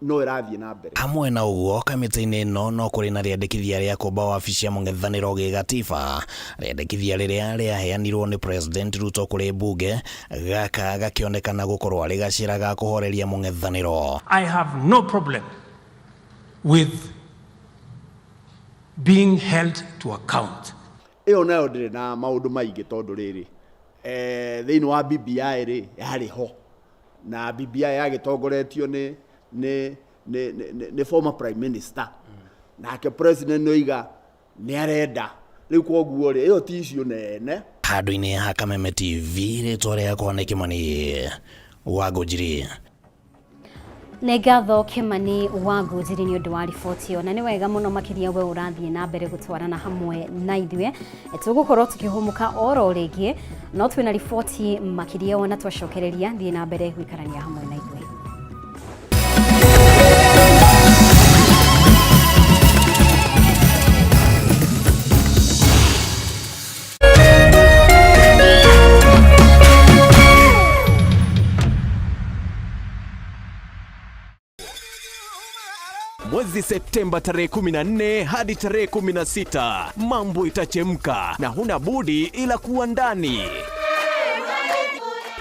no ĩrathiĩ na mbere. Hamwe na ũguo, kamĩtĩ-inĩ ĩno no kũrĩ na rĩendekithia rĩa kũmba wabici ya mũng'ethanĩro gĩgatiba, rĩendekithia rĩrĩa rĩaheanirwo nĩ President Ruto kũrĩ mbunge, gaka gakĩonekana gũkorwo arĩ gacĩra ga kũhoreria mũng'ethanĩro. I have no problem with being held to account. Ĩyo nayo ndĩrĩ na maũndũ maingĩ tondũ rĩrĩ, thĩinĩ wa BBI rĩ, yarĩ ho. Na BBI yagĩtongoretio nĩ nĩ nĩ nĩ nĩ former prime minister. Nake president nĩ oiga nĩ arenda. Rĩu koguo rĩ, ĩyo ti issue nene. Handũ-inĩ ha Kameme TV, rĩtwa rĩakwa nĩ Kĩmani Wangũnjiri. Nĩ ngatho Kĩmani wa Ngũnjiri nĩ ũndũ wa riboti ĩyo, na nĩ wega mũno makĩria we ũrathiĩ na mbere gũtwarana hamwe na ithuĩ. Tũgũkorwo tũkĩhũmũka oro rĩngĩ, no twĩna riboti makĩria wona twacokereria. Thiĩ na mbere gũikarania hamwe na ithuĩ. Mwezi Septemba tarehe 14 hadi tarehe 16, mambo itachemka na huna budi ila kuwa ndani.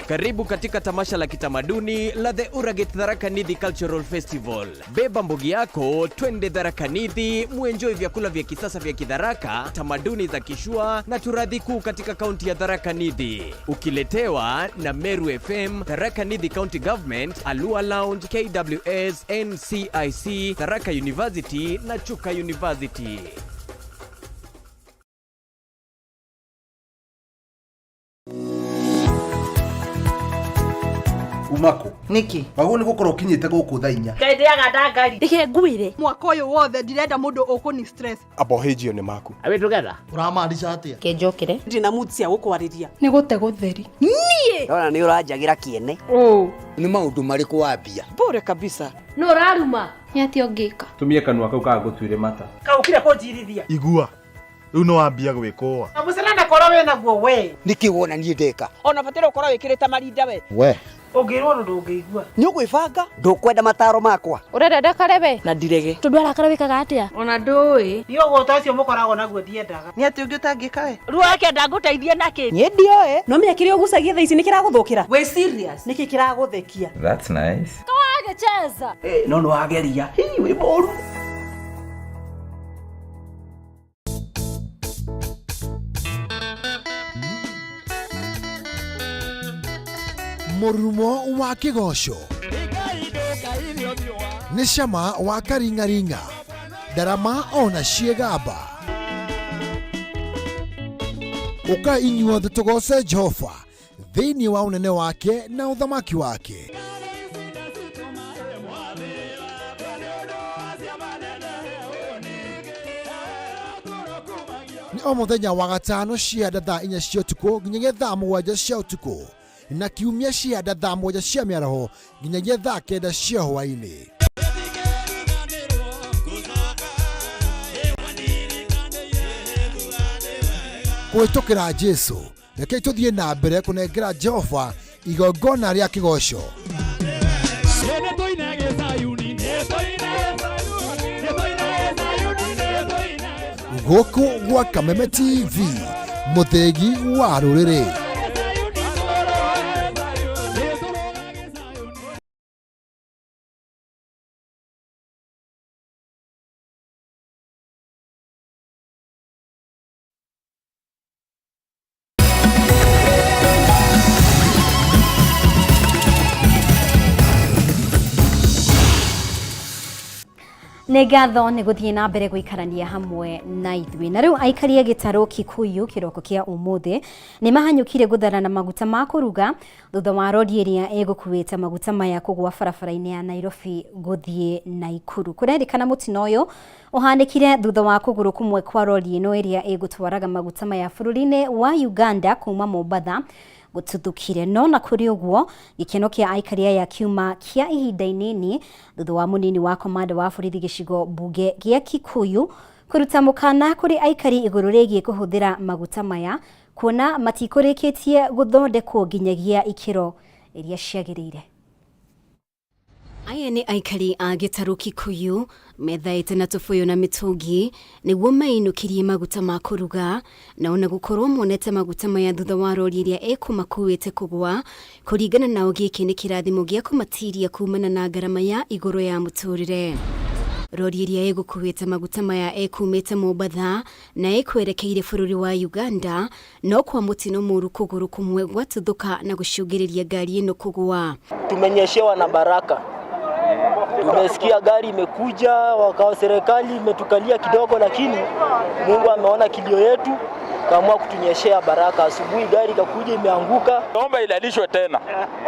Karibu katika tamasha la kitamaduni la The Uragate Tharaka Nithi Cultural Festival. Beba mbugi yako, twende Tharaka Nithi, muenjoy vyakula vya kisasa vya Kidharaka, tamaduni za Kishua na turathi kuu katika kaunti ya Tharaka Nithi. Ukiletewa na Meru FM, Tharaka Nithi County Government, Alua Lounge, KWS, NCIC, Tharaka University na Chuka University. Umako niki wagwo nĩ gũkorwo ũkinyĩte gũkũ thaa inya. Ngai ndĩaga ndangari. Reke ngwĩre mwaka ũyũ wothe ndirenda mũndũ ũkũni stress. Abohĩnjio nĩ maku. Are we together? Ũramaanisha atĩa? Kĩnjũkĩre. Ndina mood cia gũkwarĩria. Nĩ gũte gũtheri. Niĩ Ndona nĩ ũranjagĩra kĩene. Ũ. Nĩ maũndũ marĩkũ wambia? Bure kabisa. Nũ ũraruma? Nĩ atĩa ũngĩka? Tumie kanua kau kagũtuire mata. Kaũkire kũnjirithia. Igua. Rĩu nĩ wambia gwĩkũa. Na mũcere korwo wĩna guo we. Nĩkĩ wona niĩ ndeka? Ona bataire ũkorwo wĩkĩrĩte marinda we. We. Ũngĩrwo ũndũ ndũngĩigua. Nĩ ũgwĩbanga? Ndũkwenda mataro makwa. Ũrenda ndakare we? Na ndirege. Tondũ arakara wĩkaga atĩa? Ona ndũĩ. Niĩ ũgũta ũcio mũkoragwo naguo ndiendaga. Nĩ atĩa ũngĩ ũtangĩka we? Ruo akĩenda ngũteithie nakĩ? Niĩ ndioĩ. No menya kĩrĩa ũgucagia thaa ici nĩ kĩragũthũkĩra. Wĩ serious? Nĩkĩ kĩragũthekia? That's nice. Kawagĩcheza. No nĩ wageria. Hii wĩ mũru. Mũrurumo wa kĩgoco nĩ cama wa karing'aring'a, ndarama ona ciĩgamba. Ũka inyuothe tũgoce Jehova thĩinĩ wa ũnene wake na ũthamaki wake. Nĩ o mũthenya wa gatano cia thaa 4 cia ũtukũ nginyagia thaa 7 cia ũtukũ, na kiumia cia thaa 7 cia mĩaraho nginyagia thaa 9 cia hwaĩ-inĩ. Kũhĩtũkĩra Jesũ, rekei tũthiĩ na mbere kũnengera Jehova igongona rĩa kĩgoco. Gũkũ gwa Kameme TV, mũthĩgi wa rũrĩrĩ. Nĩ ngatho nĩ gũthiĩ na mbere gũikarania hamwe na ithuĩ. Na rĩu aikari a gĩtarũ Kikuyu kĩroko kĩa ũmũthĩ nĩ mahanyũkire gũtharana maguta ma kũruga thutha wa rori ĩrĩa ĩgũkuĩte maguta maya kũgwa barabara-inĩ ya Nairobi gũthiĩ Naikuru. Kũrerĩkana mũtino ũyũ ũhanĩkire thutha wa kũgũrũ kũmwe kwa rori ĩno ĩrĩa ĩgũtwaraga maguta maya bũrũri-inĩ wa Uganda kuma Mombatha gũtuthũkire. No na kũrĩ ũguo, gĩkeno kĩa aikari aya kiuma kĩa ihinda inini thutha wa mũnini wa komanda wa borithi gĩcigo mbunge gĩa Kikuyu kũruta mũkana kũrĩ aikari igũrũ rĩgiĩ kũhũthĩra maguta maya kuona matikũrĩkĩtie gũthondekwo nginyagia ikĩro iria ciagĩrĩire. Aya nĩ aikari a gĩtarũ Kikuyu methaĩte na tũbũyũ na mĩtũngi nĩguo mainũkĩrie maguta ma kũruga, na ona gũkorwo monete maguta maya thutha wa rori ĩrĩa ĩkũmakuĩte kũgwa. Kũringana nao gĩkĩ nĩ kĩrathimo gĩa kũmatiria kumana na ngarama ya igũrũ ya mũtũrĩre. Rori ĩrĩa ĩgũkuĩte maguta maya ĩkumĩte Mombatha na ĩkwerekeire bũrũri wa Uganda, no kwa mũtino mũru kũgũrũ kũmwe gwatuthũka na gũcũngĩrĩria ngari ĩno kũgwa. Tumenyeshewa na baraka, tumesikia gari imekuja, wakawa serikali imetukalia kidogo, lakini Mungu ameona kilio yetu kaamua kutunyeshea baraka. Asubuhi gari ikakuja imeanguka. Naomba ilalishwe tena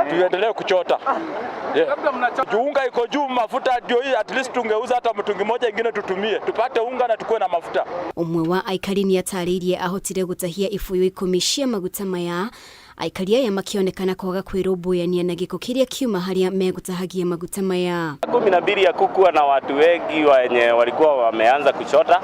tuendelee kuchota. Yeah. Juu unga iko juu, mafuta ndio hii, at least tungeuza hata mtungi moja ingine tutumie tupate unga na tukuwe na mafuta. Ũmwe wa aikari nĩ atarĩirie ahotire gũtahia ibũyũ ikũmi cia maguta maya, aikari aya makĩonekana kwaga kwĩrũmbũyania na gĩko kĩrĩa kiuma harĩa megũtahagia maguta maya. 12 hakukuwa na watu wengi wenye walikuwa wameanza kuchota,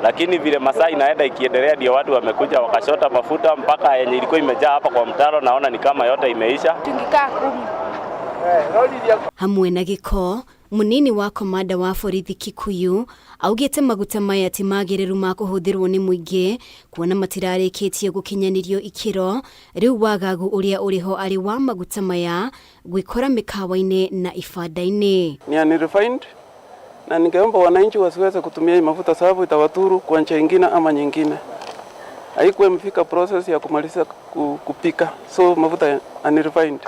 lakini vile masaa inaenda ikiendelea ndio watu wamekuja wakachota mafuta mpaka yenye ilikuwa imejaa hapa kwa mtaro, naona ni kama yote imeisha. Tungikaa 10. Hamwe na gĩko, mũnini wa komanda wa borithi Kikuyu augĩte maguta maya ti magĩrĩru ma kũhũthĩrwo nĩ mũingĩ kuona matirarĩkĩtie gũkinyanĩrio ikĩro. Rĩu wagagu ũrĩa ũrĩho arĩ wa maguta maya gwĩkora mĩkawa-inĩ na ibanda-inĩ. Ni unrefined, na ningeomba wananchi wasiweze kutumia hii mafuta sababu itawadhuru kwa njia ingine ama nyingine. Haikuwa imefika process ya kumaliza kupika, so mafuta unrefined,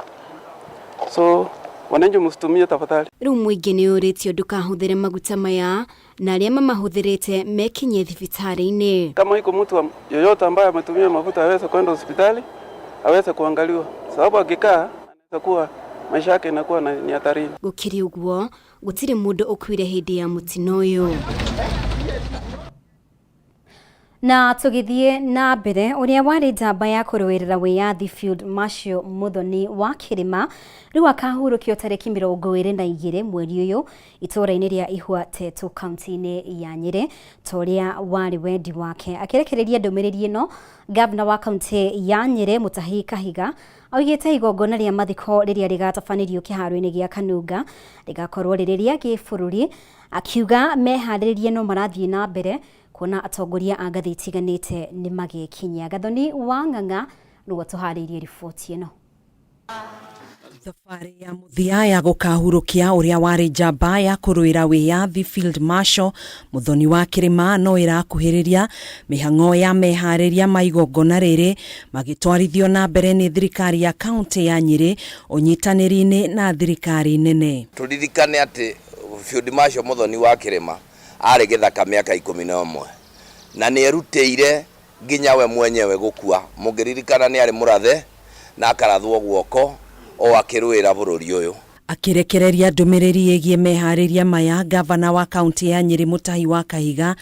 so wananchi msitumie tafadhali. Rĩu mũingĩ nĩ ũrĩtio ndũkahũthĩre maguta maya na arĩa mamahũthĩrĩte mekinye thibitarĩ-inĩ. Kama iko mtu yoyote ambaye ametumia mafuta aweze kwenda hospitali aweze kuangaliwa, sababu akikaa anaweza kuwa maisha yake inakuwa ni hatarini. Gũkĩrĩ ũguo gũtirĩ mũndũ ũkuire hĩndĩ ya mũtino ũyũ. Na tũgĩthiĩ na mbere, ũrĩa warĩ njamba ya kũrũĩrĩra wĩyathi Field Marshal Muthoni wa Kĩrĩma rĩu akahurũkio tarĩki 22 mweri ũyũ itũũra-inĩ rĩa Ihua Tetu kaunti-inĩ ya Nyĩrĩ ta ũrĩa warĩ wendi wake. Akĩrekereria ndũmĩrĩri ĩno, gavana wa kaunti ya Nyĩrĩ Mutahi Kahiga augĩte igongona rĩa mathiko rĩrĩa rĩgatabanĩrio kĩharo-inĩ gĩa Kanunga rĩgakorwo rĩrĩ rĩa gĩbũrũri, akiuga meharĩrĩria no marathiĩ na mbere kuona atongoria a ngathĩ itiganĩte nĩ magĩkinyia. Gathoni wa Ng'ang'a nĩwe tũharĩirie riboti ĩno. Thabarĩ ya mũthia ya gũkahurũkia ũrĩa warĩ njamba ya kũrũĩra wĩyathi Field Marshal Muthoni wa Kĩrĩma no ĩrakuhĩrĩria mĩhang'o ya meharĩria ma igongona rĩrĩ magĩtwarithio na mbere nĩ thirikari ya kaunti ya Nyĩrĩ ũnyitanĩri-inĩ na thirikari nene. Tũririkane atĩ Field Marshal Muthoni wa Kĩrĩma arĩ gĩthaka mĩaka 11 na nĩ erutĩire nginya we mwenyewe gũkua. Mũngĩririkana nĩ arĩ mũrathe na akarathwo guoko o akĩrũĩra bũrũri ũyũ. Akĩrekereria ndũmĩrĩri ĩgiĩ meharĩria maya, gavana wa kaunti ya Nyĩrĩ Mutahi wa Kahiga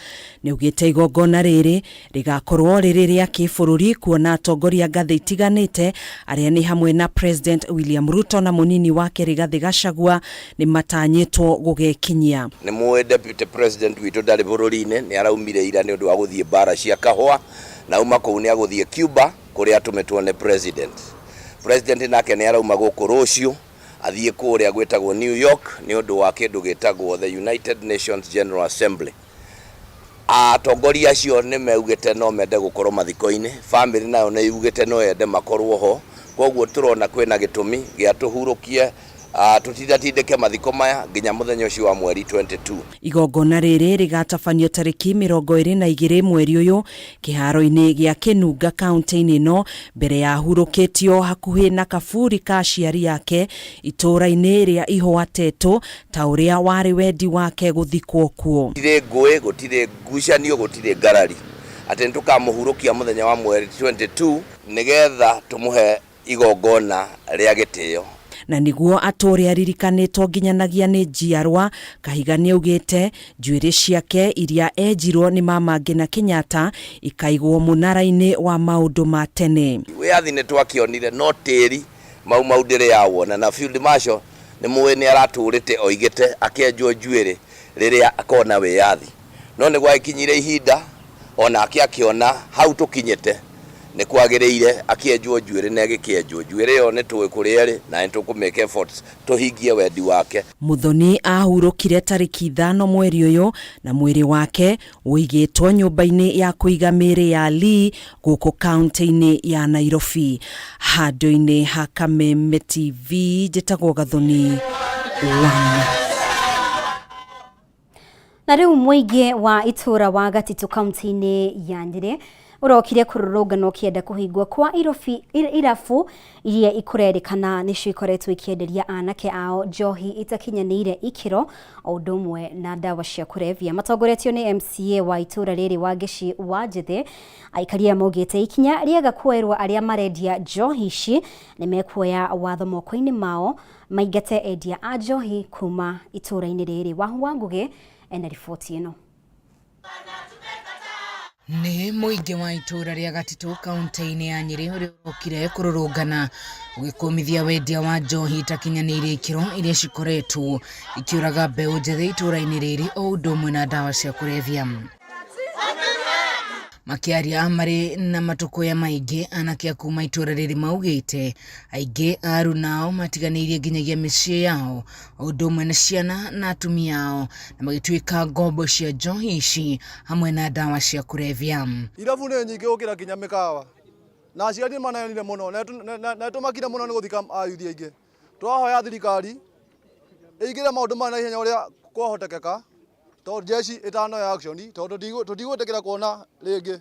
nĩaugĩte igongona rĩrĩ rĩgakorwo rĩrĩ rĩa kĩbũrũri kuona atongoria ngathĩ itiganĩte arĩa nĩ hamwe na President William Ruto na mũnini wake Rigathĩ Gachagua nĩ matanyĩtwo gũgekinyia. Nĩ mũĩ Deputy President witũ ndarĩ bũrũri-inĩ, nĩ araumire ira nĩ ũndũ wa gũthiĩ mbara cia kahũa, na auma kũu nĩ agũthiĩ Cuba kũrĩa atũmĩtwo nĩ President. President nake nĩ arauma gũkũ rũciũ athiĩ kũrĩa gwĩtagwo New York nĩ ũndũ wa kĩndũ gĩtagwo the United Nations General Assembly. Atongoria acio nĩ meugĩte no mende gũkorwo mathiko-inĩ, family nayo nĩ yugĩte no yende makorwo ho, koguo tũrona kwĩna gĩtũmi gĩa tũhurũkie Tũtindatindĩke mathiko maya nginya mũthenya ũcio wa mweri 22. Igongona rĩrĩ rĩgatabanio tarĩki 22 mweri ũyũ kĩharo-inĩ gĩa Kĩnunga kaunti-inĩ ĩno mbere ya ahurũkĩtio hakuhĩ na kaburi ka aciari ake itũũra-inĩ rĩa Ihũa Tetũ ta ũrĩa warĩ wendi wake gũthikwo kuo. Gũtirĩ ngũĩ, gũtirĩ ngucanio, gũtirĩ ngarari atĩ nĩtũkamũhurũkia mũthenya wa mweri 22 nĩgetha tũmũhe igongona rĩa gĩtĩo. Na nĩguo atũũre aririkanĩtwo nginyanagia nĩ njiarwa, Kahiga nĩaugĩte njuĩrĩ ciake iria enjirwo nĩ Mama Ngina Kenyatta ikaigwo mũnara-inĩ wa maũndũ ma tene. Wĩyathi nĩtwakĩonire no tĩri Mau Mau ndĩrĩ yawona na Field Marshal nĩmũĩ nĩaratũrĩte oigĩte akenjwo njuĩrĩ rĩrĩa akona wĩyathi no nĩgwagĩkinyire ihinda onake akĩona hau tũkinyĩte nĩkwagĩrĩire akĩenjwo njuĩrĩ na ĩgĩkĩenjwo njuĩrĩ ĩyo nĩtũĩ kũrĩa ĩrĩ na nĩtũkũmake efforts tũhingie wendi wake. Muthoni ahurũkire tarĩki 5 mweri ũyũ na mwĩrĩ wake ũigĩtwo nyũmba-inĩ ya kũiga mĩĩrĩ ya Lee gũkũ kaunti-inĩ ya Nairobi. Handũ-inĩ ha Kameme TV njĩtagwo Gathoni Wanyama. Na rĩu mũingĩ wa itũũra wa Gatitũ kaunti-inĩ ya Nyĩrĩ ũrokire kũrũrũngana ũkĩenda kũhingwo kwa irabu iria ikũrerĩkana nĩcio ikoretwo ikĩenderia anake ao njohi itakinyanĩire ikĩro o ũndũ ũmwe na ndawa cia kũrebia. Matongoretio nĩ MCA wa itũũra rĩrĩ Wangeci wa Njĩthĩ, aikari aya maugĩte ikinya rĩaga kuoerwo arĩa marendia njohi ici nĩ mekuoya watho moko-inĩ mao maingate endia a njohi kuma itũũra-inĩ rĩrĩ. Wahu wa Ngũgĩ ena riboti ĩno. Nĩ mũingĩ wa itũũra rĩa Gatitũ kaunti-inĩ ya Nyĩrĩ ũrĩa ũrokire kũrũrũngana ũgĩkũmithia wendia wa njohi itakinyanĩirie ikĩro iria cikoretwo ikĩũraga mbeũ njĩthĩ itũũra-inĩ rĩrĩ o ũndũ ũmwe na ndawa cia kũrebia. Makĩaria marĩ na matũkũya maingĩ, anake a kuma itũũra rĩrĩ maugĩte aingĩ a aruna ao matiganĩirie nginyagia mĩciĩ yao o ũndũ ũmwe na ciana na atumia ao na magĩtuĩka ngombo cia njohi ici hamwe na ndawa cia kũrebia. Irabu nĩ nyingĩ gũkĩra nginya mĩkawa na aciari nĩ maneanire mũno na nĩtũmakire mũno nĩ gũthika ayuthi aingĩ. Tũrahoya thirikari ĩingĩre maũndũ maya na ihenya ũrĩa kwahotekeka tondũ jeshi ĩtanoya action tondũ tũtigwĩtĩkĩra kuona rĩngĩ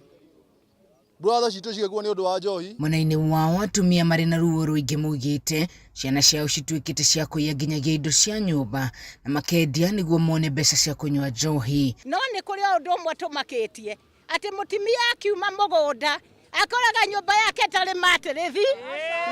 brother citũ cigĩkua nĩ ũndũ wa njohi. Mwena-inĩ wao atumia marĩ na ruo rũingĩ maugĩte ciana ciao cituĩkĩte cia kũiya nginyagia indo cia nyũmba na makendia nĩguo mone mbeca cia kũnyua njohi. No nĩ kũrĩ o ũndũ ũmwe tũmakĩtie atĩ mũtumia akiuma mũgũnda akoraga nyũmba yake ĩtarĩ matĩrĩthi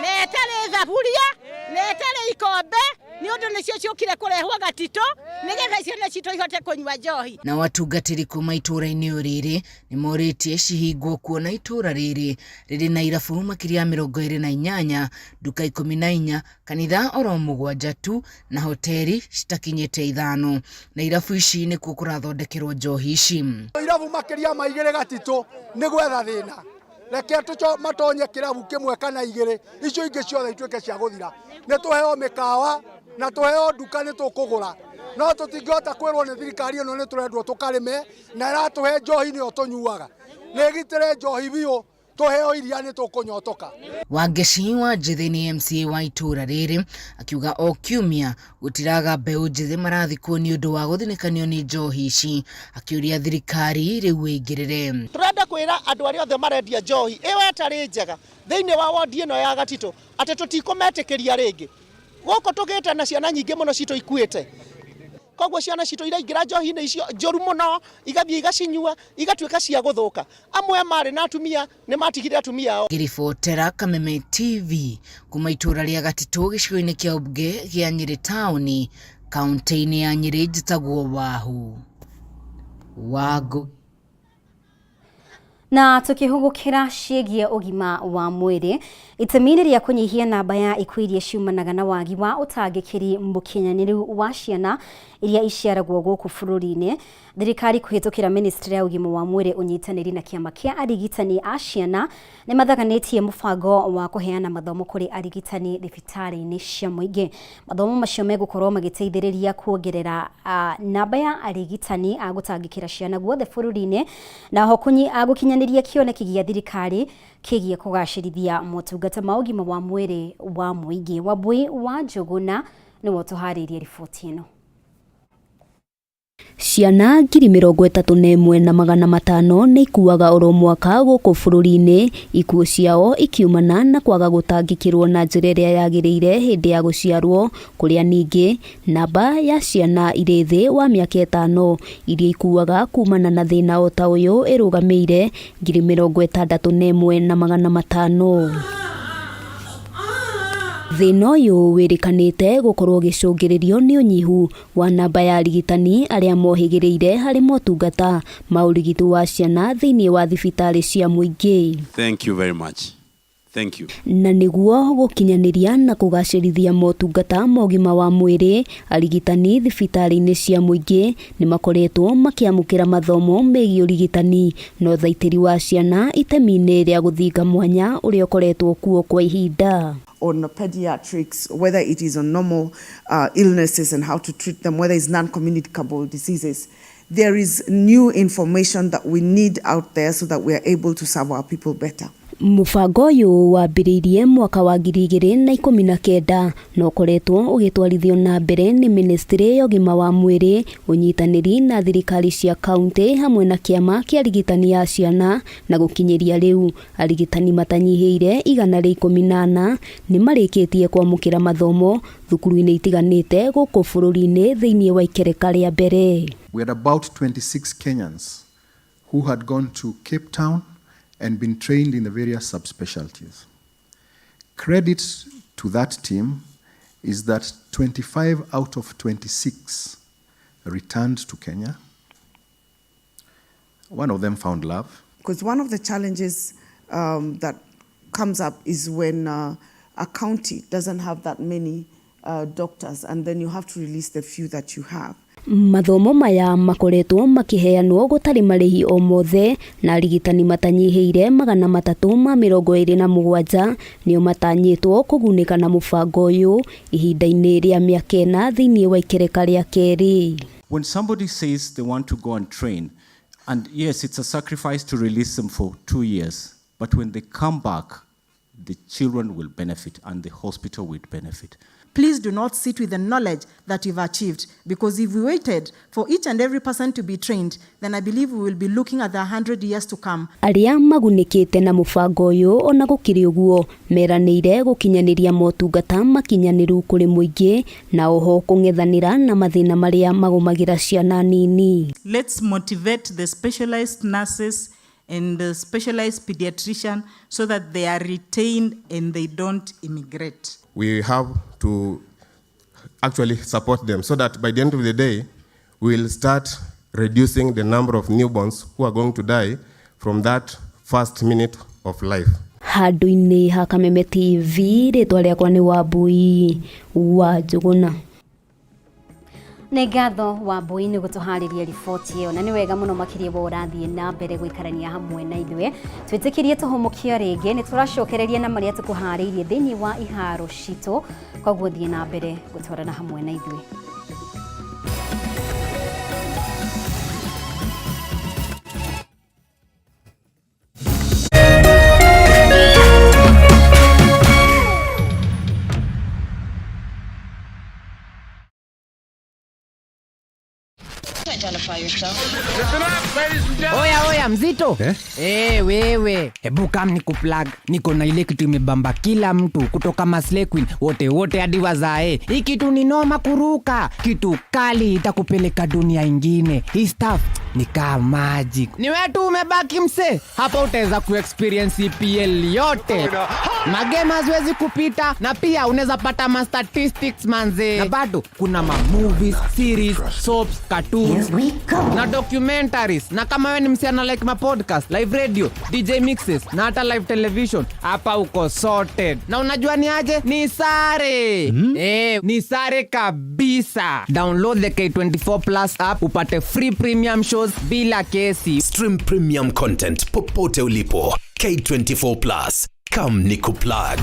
na ĩtarĩ thaburia na ĩtarĩ ikombe nĩ ũndũ nĩcio ciũkire kũrehwo Gatitũ nĩgetha ciana citũ ihote kũnyua njohi. Nao atungatĩri kuma itũũra-inĩ o rĩrĩ nĩ morĩtie cihingwo kuona itũũra rĩrĩ rĩrĩ na irabu makĩria ya 28, nduka 14, kanitha oro 7 tu na hoteri citakinyĩte 5, na irabu ici nĩkuo kũrathondekerwo njohi ici. Irabu makĩria ma 2 Gatitũ nĩ gwetha thĩna, reke matonye kĩrabu kĩmwe kana 2, icio ingĩ ciothe ituĩke cia gũthira. Nĩ tũheo mĩkawa na tũheo nduka nĩ tũkũgũra, no tũtingĩhota kwĩrwo nĩ thirikari ĩno nĩ tũrendwo tũkarĩme na ĩratũhe njohi nĩyo tũnyuaga. Nĩ ĩgitĩre njohi biũ, tũheo iria nĩ tũkũnyotoka. Wangeci wa Njĩthĩ nĩ MCA wa itũũra rĩrĩ akiuga o kiumia gũtiraga mbeũ njĩthĩ marathikwo nĩ ũndũ wa gũthinĩkanio nĩ njohi ici, akĩũria thirikari rĩu ĩingĩrĩre. Tũrenda kwĩra andũ arĩa othe marendia njohi ĩyo ĩtarĩ njega thĩinĩ wa wondi ĩno ya Gatitũ atĩ tũtikũmetĩkĩria rĩngĩ. Gũkũ tũgĩte na ciana nyingĩ mũno citũ ikuĩte, koguo ciana citũ iraingĩra njohi-inĩ icio njũru mũno, igathiĩ igacinyua igatuĩka cia gũthũka. Amwe marĩ na atumia nĩ matigire atumia ao. Ngĩribotera Kameme TV kuma itũũra rĩa Gatitũ gĩcigo-inĩ kĩa ũmbunge gĩa Nyĩrĩ taũni kaunti-inĩ ya Nyĩrĩ, njĩtagwo Wahu Wangũ. Na tukihugukira ciĩgiĩ ũgima wa mwĩrĩ, itemi-inĩ rĩa kũnyihia namba ya ikuũ iria ciumanaga na wagi wa ũtangĩkĩri mũkinyanĩru wa ciana iria iciaragwo gũkũ bũrũri-inĩ, thirikari kũhĩtũkĩra ministry ya ũgima wa mwĩrĩ ũnyitanĩri na kĩama kĩa arigitani a ciana nĩ mathaganĩtie mũbango wa kũheana mathomo kũrĩ arigitani thibitarĩ-inĩ cia mũingĩ. Mathomo macio megũkorwo magĩteithĩrĩria kuongerera namba ya arigitani a gũtangĩkĩra ciana guothe bũrũri-inĩ na ho gũkinyanĩria kĩoneki gĩa thirikari kĩgiĩ kũgacĩrithia motungata ma ũgima wa mwĩrĩ wa mũingĩ. Wambui wa Njũgũna Nĩwe ũtũharĩirie riboti ĩno. Ciana 31,500 nĩ ikuaga oro mwaka gũkũ bũrũri-inĩ, ikuũ ciao ikiumana na kwaga gũtangĩkĩrwo na njĩra ĩrĩa yagĩrĩire hĩndĩ ya gũciarwo, kũrĩa ningĩ namba ya ciana irĩ thĩ wa mĩaka 5 iria ikuaga kumana na thĩna o ta ũyũ ĩrũgamĩire 61,500. Thĩna ũyũ wĩrĩkanĩte gũkorwo ũgĩcũngĩrĩrio nĩ ũnyihu wa namba ya arigitani arĩa mohĩgĩrĩire harĩ motungata ma ũrigiti wa ciana thĩinĩ wa thibitarĩ cia mũingĩ. Thank you very much. Thank you. Na nĩguo gũkinyanĩria na kũgacĩrithia motungata ma ũgima wa mwĩrĩ, arigitani thibitarĩ-inĩ cia mũingĩ nĩ makoretwo makĩamũkĩra mathomo megiĩ ũrigitani na ũthaitĩri wa ciana itemi-inĩ rĩa gũthinga mwanya ũrĩa ũkoretwo kuo kwa ihinda. On pediatrics, whether it is on normal illnesses and how to treat them, whether it's non-communicable diseases. There is new information that we need out there so that we are able to serve our people better. Mũbango ũyũ wambĩrĩirie mwaka wa 2019 na ũkoretwo ũgĩtwarithio na mbere nĩ Ministry ya ũgima wa mwĩrĩ, ũnyitanĩri na thirikari cia kaunti hamwe na kĩama kĩa arigitani a ciana, na gũkinyĩria rĩu arigitani matanyihĩire 114 nĩ marĩkĩtie kwamũkĩra mathomo thukuru-inĩ itiganĩte gũkũ bũrũri-inĩ thĩinĩ wa ikereka rĩa mbere. We had about 26 Kenyans who had gone to Cape Town and been trained in the various subspecialties. Credit to that team is that 25 out of 26 returned to Kenya. One of them found love. Because one of the challenges that comes up is when a county doesn't have that many doctors, and then you have to release the few that you have. Mathomo maya makoretwo makĩheanwo gũtarĩ marĩhi o mothe na arigitani matanyihĩire 327 nĩo matanyĩtwo kũgunĩka na mũbango ũyũ ihinda-inĩ rĩa mĩaka 4 thĩinĩ wa ikereka rĩa kerĩ. When somebody says they want to go and train, and yes, it's a sacrifice to release them for 2 years, but when they come back, the children will benefit and the hospital will benefit. Please do not sit with the knowledge that you've achieved, because if we waited for each and every person to be trained, then I believe we will be looking at the 100 years to come. Arĩa magunĩkĩte na mũbango ũyũ ona gũkĩrĩ ũguo meranĩire gũkinyanĩria motungata makinyanĩru kũrĩ mũingĩ na oho kũng'ethanĩra na mathĩna marĩa magũmagĩra ciana nini. Let's motivate the specialized nurses and the specialized pediatrician so that they are retained and they don't immigrate. We have to actually support them so that by the end of the day, we'll start reducing the number of newborns who are going to die from that first minute of life. Handũ-inĩ ha Kameme TV, rĩtwa rĩakwa nĩ Wambui wa Njũgũna. Nĩ ngatho Wambui nĩ gũtũharĩria riboti ĩyo, na nĩ wega mũno makĩria wa ũrathiĩ na mbere gũikarania hamwe na ithuĩ. Twĩtĩkĩrie tũhũmũkio rĩngĩ, nĩ tũracokereria na marĩa tũkũharĩirie thĩinĩ wa iharo citũ, koguo thiĩ na mbere gũtwarana hamwe na ithuĩ. Oya oya mzito eh? Wewe hebu kam nikuplug, niko na ile kitu imebamba kila mtu kutoka Maslay Queen wote wote hadi wazae. Hii kitu ni noma kuruka, kitu kali itakupeleka dunia ingine. Hii stuff ni kama magic. Ni wewe tu umebaki mse, hapa utaweza kuexperience EPL yote. Magame haziwezi kupita, na pia unaweza pata ma statistics manze. Na bado kuna ma movies, series, soaps, cartoons na documentaries. Na kama wewe ni msichana like ma podcast, live radio, DJ mixes na hata live television, hapa uko sorted. Na unajua ni aje? Ni sare. Ni sare kabisa. Download the K24 Plus app upate free premium shows bila kesi. Stream premium content popote ulipo. K24 Plus. Come nikuplug.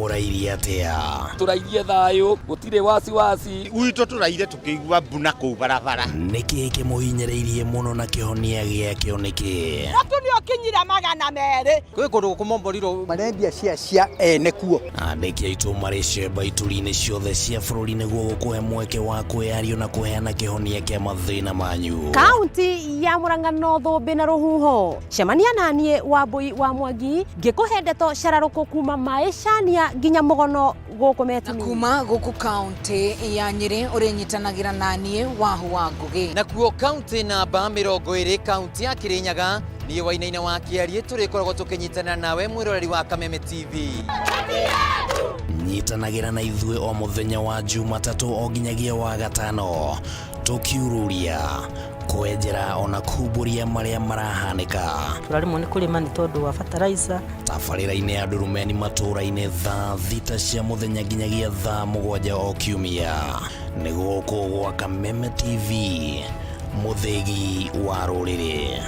Mũrairie atĩa? Tũrairie thayũ, gũtirĩ wasiwasi. Gwitũ tũraire tũkĩigua mbu na kũu barabara. Nĩkĩ kĩmũhinyĩrĩirie mũno na kĩhonia gĩakĩo nĩkĩ? Mũtu nĩ ũkinyire 200. Kwĩ kũndũ gũkũmomborirwo marendia cia cia ene kuo. Andĩki aitũ marĩ cemba ituri-inĩ ciothe cia bũrũri nĩguo gũkũhe mweke wa kwĩyaria na kũheana kĩhonia kĩa mathĩna manyu. Kaunti ya Murang'a no thũmbĩ na rũhuho. Cemania naniĩ Wambui wa Mwangi ngĩkũhe ndeto cararũkũ kuma maĩcania nginya mũgono gũkũ Metini. Kuma gũkũ kaunti ya Nyĩrĩ ũrĩnyitanagĩra naniĩ Wahu wa Ngũgĩ. Nakuo kaunti namba 20 kaunti ya Kirinyaga niĩ Wainaina wa Kĩariĩ tũrĩkoragwo tũkĩnyitana nawe mwĩroreri wa Kameme TV. Nyitanagĩra na ithuĩ o mũthenya wa Jumatatũ o nginyagia wa gatano tũkiururia kwenjera ona kumbũria marĩa marahanĩka. Tũraremwo nĩ kũrĩma nĩ tondũ wa fertilizer. Tabarĩra-inĩ ya Ndurumeni matũũra-inĩ thaa 6 cia mũthenya nginyagia thaa 7 o kiumia. Nĩ gũkũ gwa Kameme TV, mũthĩgi wa rũrĩrĩ.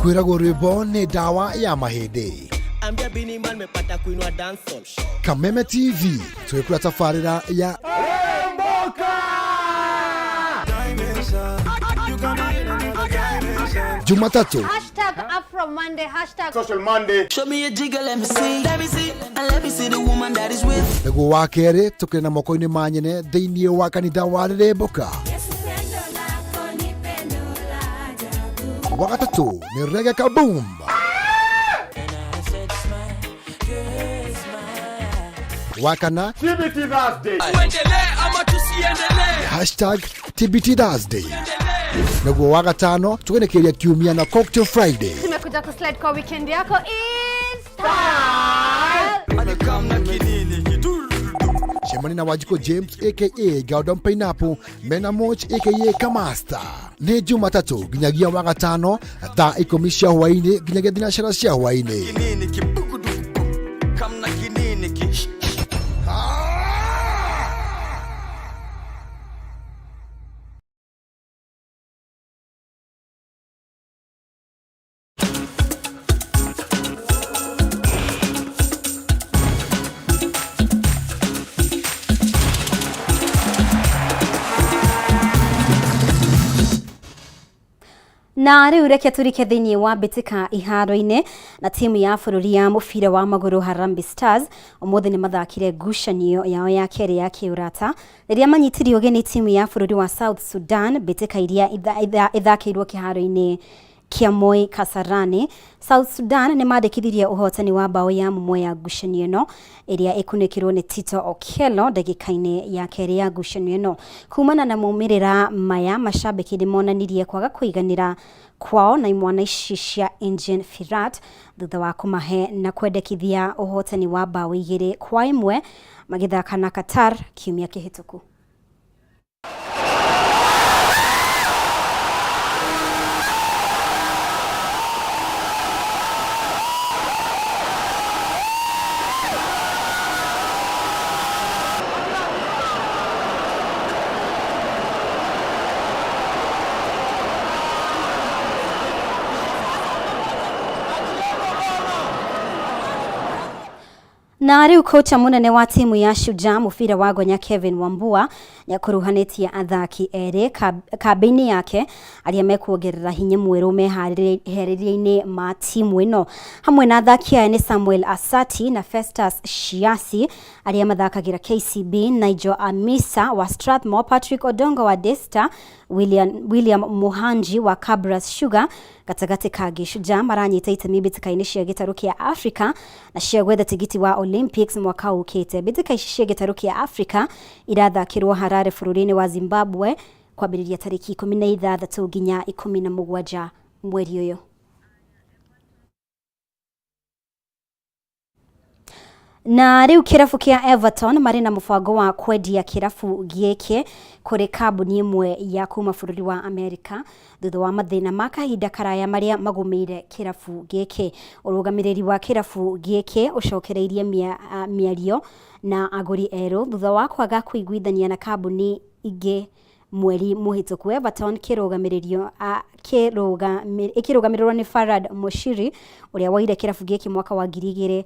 Kwĩragwo rwĩmbo nĩ ndawa ya mahĩndĩ. Ambia Bini Man mepata kuinua dancehall. Kameme TV twĩkũra tabarĩra ya Jumatatu Hashtag Afro Monday, hashtag Social Monday. Show me a jigger, let me see. Let me see, and let me see the woman that is with. Nĩguo wa kerĩ tũkĩrĩ na moko-inĩ ma nyene thĩinĩ wa kanitha wa Rĩrĩmbũka. Wa gatatũ nĩ Reggae Kaboom. Wa kana TBT Thursday. Tuendelee ama tusiendelee? Hashtag TBT Thursday. Nĩguo wa gatano tũgenekeria kiumia na Cocktail Friday. Tumekuja kuslide kwa weekend yako is style. Cemania na Wanjikũ James aka Gordon Pineapple mena Moch aka Kamasta. Nĩ Jumatatũ nginyagia wa gatano thaa 10 cia hwaĩ-inĩ nginyagia thinacara cia hwaĩ-inĩ. Kinini kibugudugu kamna kinini ki. Na rĩu reke tũrike thĩinĩ wa mbĩtĩka iharo-inĩ na timu ya bũrũri ya mũbira wa magũrũ Harambee Stars ũmũthĩ nĩ mathakire ngucanio yao ya kerĩ ya kĩũrata rĩrĩa manyitirio ũgeni timu ya bũrũri wa South Sudan mbĩtĩka iria ithakĩirwo kĩharo-inĩ kĩa Moi Kasarani. South Sudan nĩ mandĩkithirie ũhotani wa bao ya mũmwe ya ngucanio ĩno ĩrĩa ĩkunĩkĩrwo nĩ Tito Okello ndagĩka-inĩ ya kerĩ ya ngucanio ĩno. Kumana na maumĩrĩra maya macambĩki nĩ monanirie kwaga kũiganĩra kwao na imwana ici cia Engin Firat thutha wa kũmahe na kwendekithia ũhotani wa bao 2-1 magĩthaka na Qatar kiumia kĩhĩtũku. Na rĩu kocha mũnene wa timu ya Shujaa mũbira wa gonya Kevin Wambua nĩakuruhanĩtie athaki erĩ kambĩ-inĩ yake arĩa mekuongerera hinya mwerũ meharĩria-inĩ ma timu ĩno. Hamwe na athaki aya nĩ Samuel Asati na Festus Shiasi arĩa mathakagĩra KCB, Nigel Amisa wa Strathmore, Patrick Odongo wa Daystar, William Muhanji wa Kabras Sugar. Gatagatĩ ka Shujaa maranyita itemi mbĩtĩka-inĩ cia gĩtarũ kĩa Africa na cia gwetha tigiti wa Olympics mwaka ũkĩte. Mbĩtĩka ici cia gĩtarũ kĩa Africa irathakĩrwo Harare bũrũri-inĩ wa Zimbabwe kwambĩrĩria tarĩki 16 nginya 17 mweri ũyũ. Na rĩu kĩrabu kĩa Everton marĩ na mũbango wa kwendia kĩrabu gĩkĩ kũrĩ kambuni ĩmwe ya kuma bũrũri wa Amerika thutha wa mathĩna ma kahinda karaya marĩa magũmĩire kĩrabu gĩkĩ. Ũrũgamĩrĩri wa kĩrabu gĩkĩ ũcokereirie mĩario na agũri erũ thutha wa kwaga kũiguithania na kambuni ingĩ mweri mũhĩtũku. Everton ĩkĩrũgamĩrĩrwo nĩ Farhad Moshiri ũrĩa woire kĩrabu gĩkĩ mwaka wa 2016.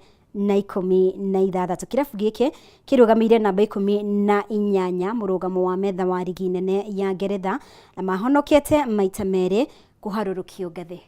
Kĩrabu gĩkĩ kĩrũgamĩire namba 18 mũrũgamo wa metha wa rigi nene ya Ngeretha na mahonokete maita merĩ kũharũrũkio ngathĩ.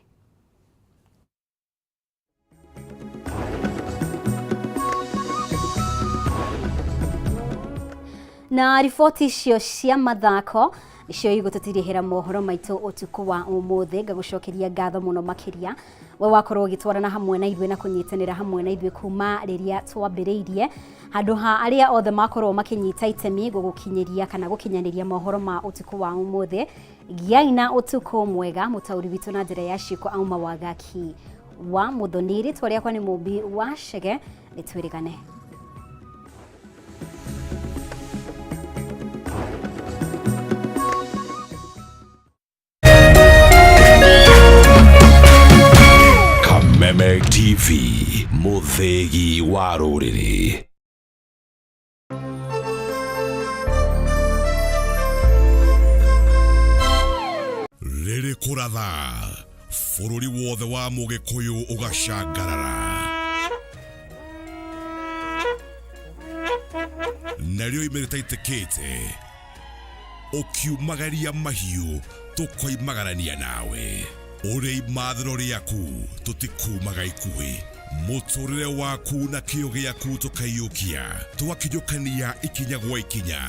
Na riboti icio cia mathako nicio igũtũtirihĩra mohoro maitũ ũtukũ wa ũmũthĩ. Ngagũcokeria ngatho mũno makĩria we wakorwo ũgĩtwarana hamwe na ithuĩ na kũnyitanĩra hamwe na ithuĩ kuma rĩrĩa twambĩrĩirie. Handũ ha arĩa othe makorwo makĩnyita itemi gũgũkinyĩria kana gũkinyanĩria mohoro ma ũtukũ wa ũmũthĩ, gĩai na ũtukũ mwega. Mũtaũri witũ na njĩra ya ciĩko auma Wagaki wa Mũthoni, rĩtwa rĩakwa nĩ Mũmbi wa Chege, nĩtwĩrĩgane. Kameme TV, mũthĩgi wa rũrĩrĩ. Rĩrĩ kũratha bũrũri wothe wa mũgĩkũyũ ũgacangarara, narĩo ime rĩtaitĩkĩte ũkiumagaria mahiũ tũkoimagarania nawe ũrĩ imathĩro rĩaku tũtikumaga ikuhĩ mũtũrĩre waku na kĩo gĩaku tũkaiyũkia twakinyũkania ikinya gwa ikinya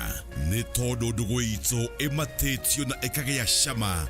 nĩ tondũ ndũgũ itũ ĩmatĩtio na ĩkagĩa cama.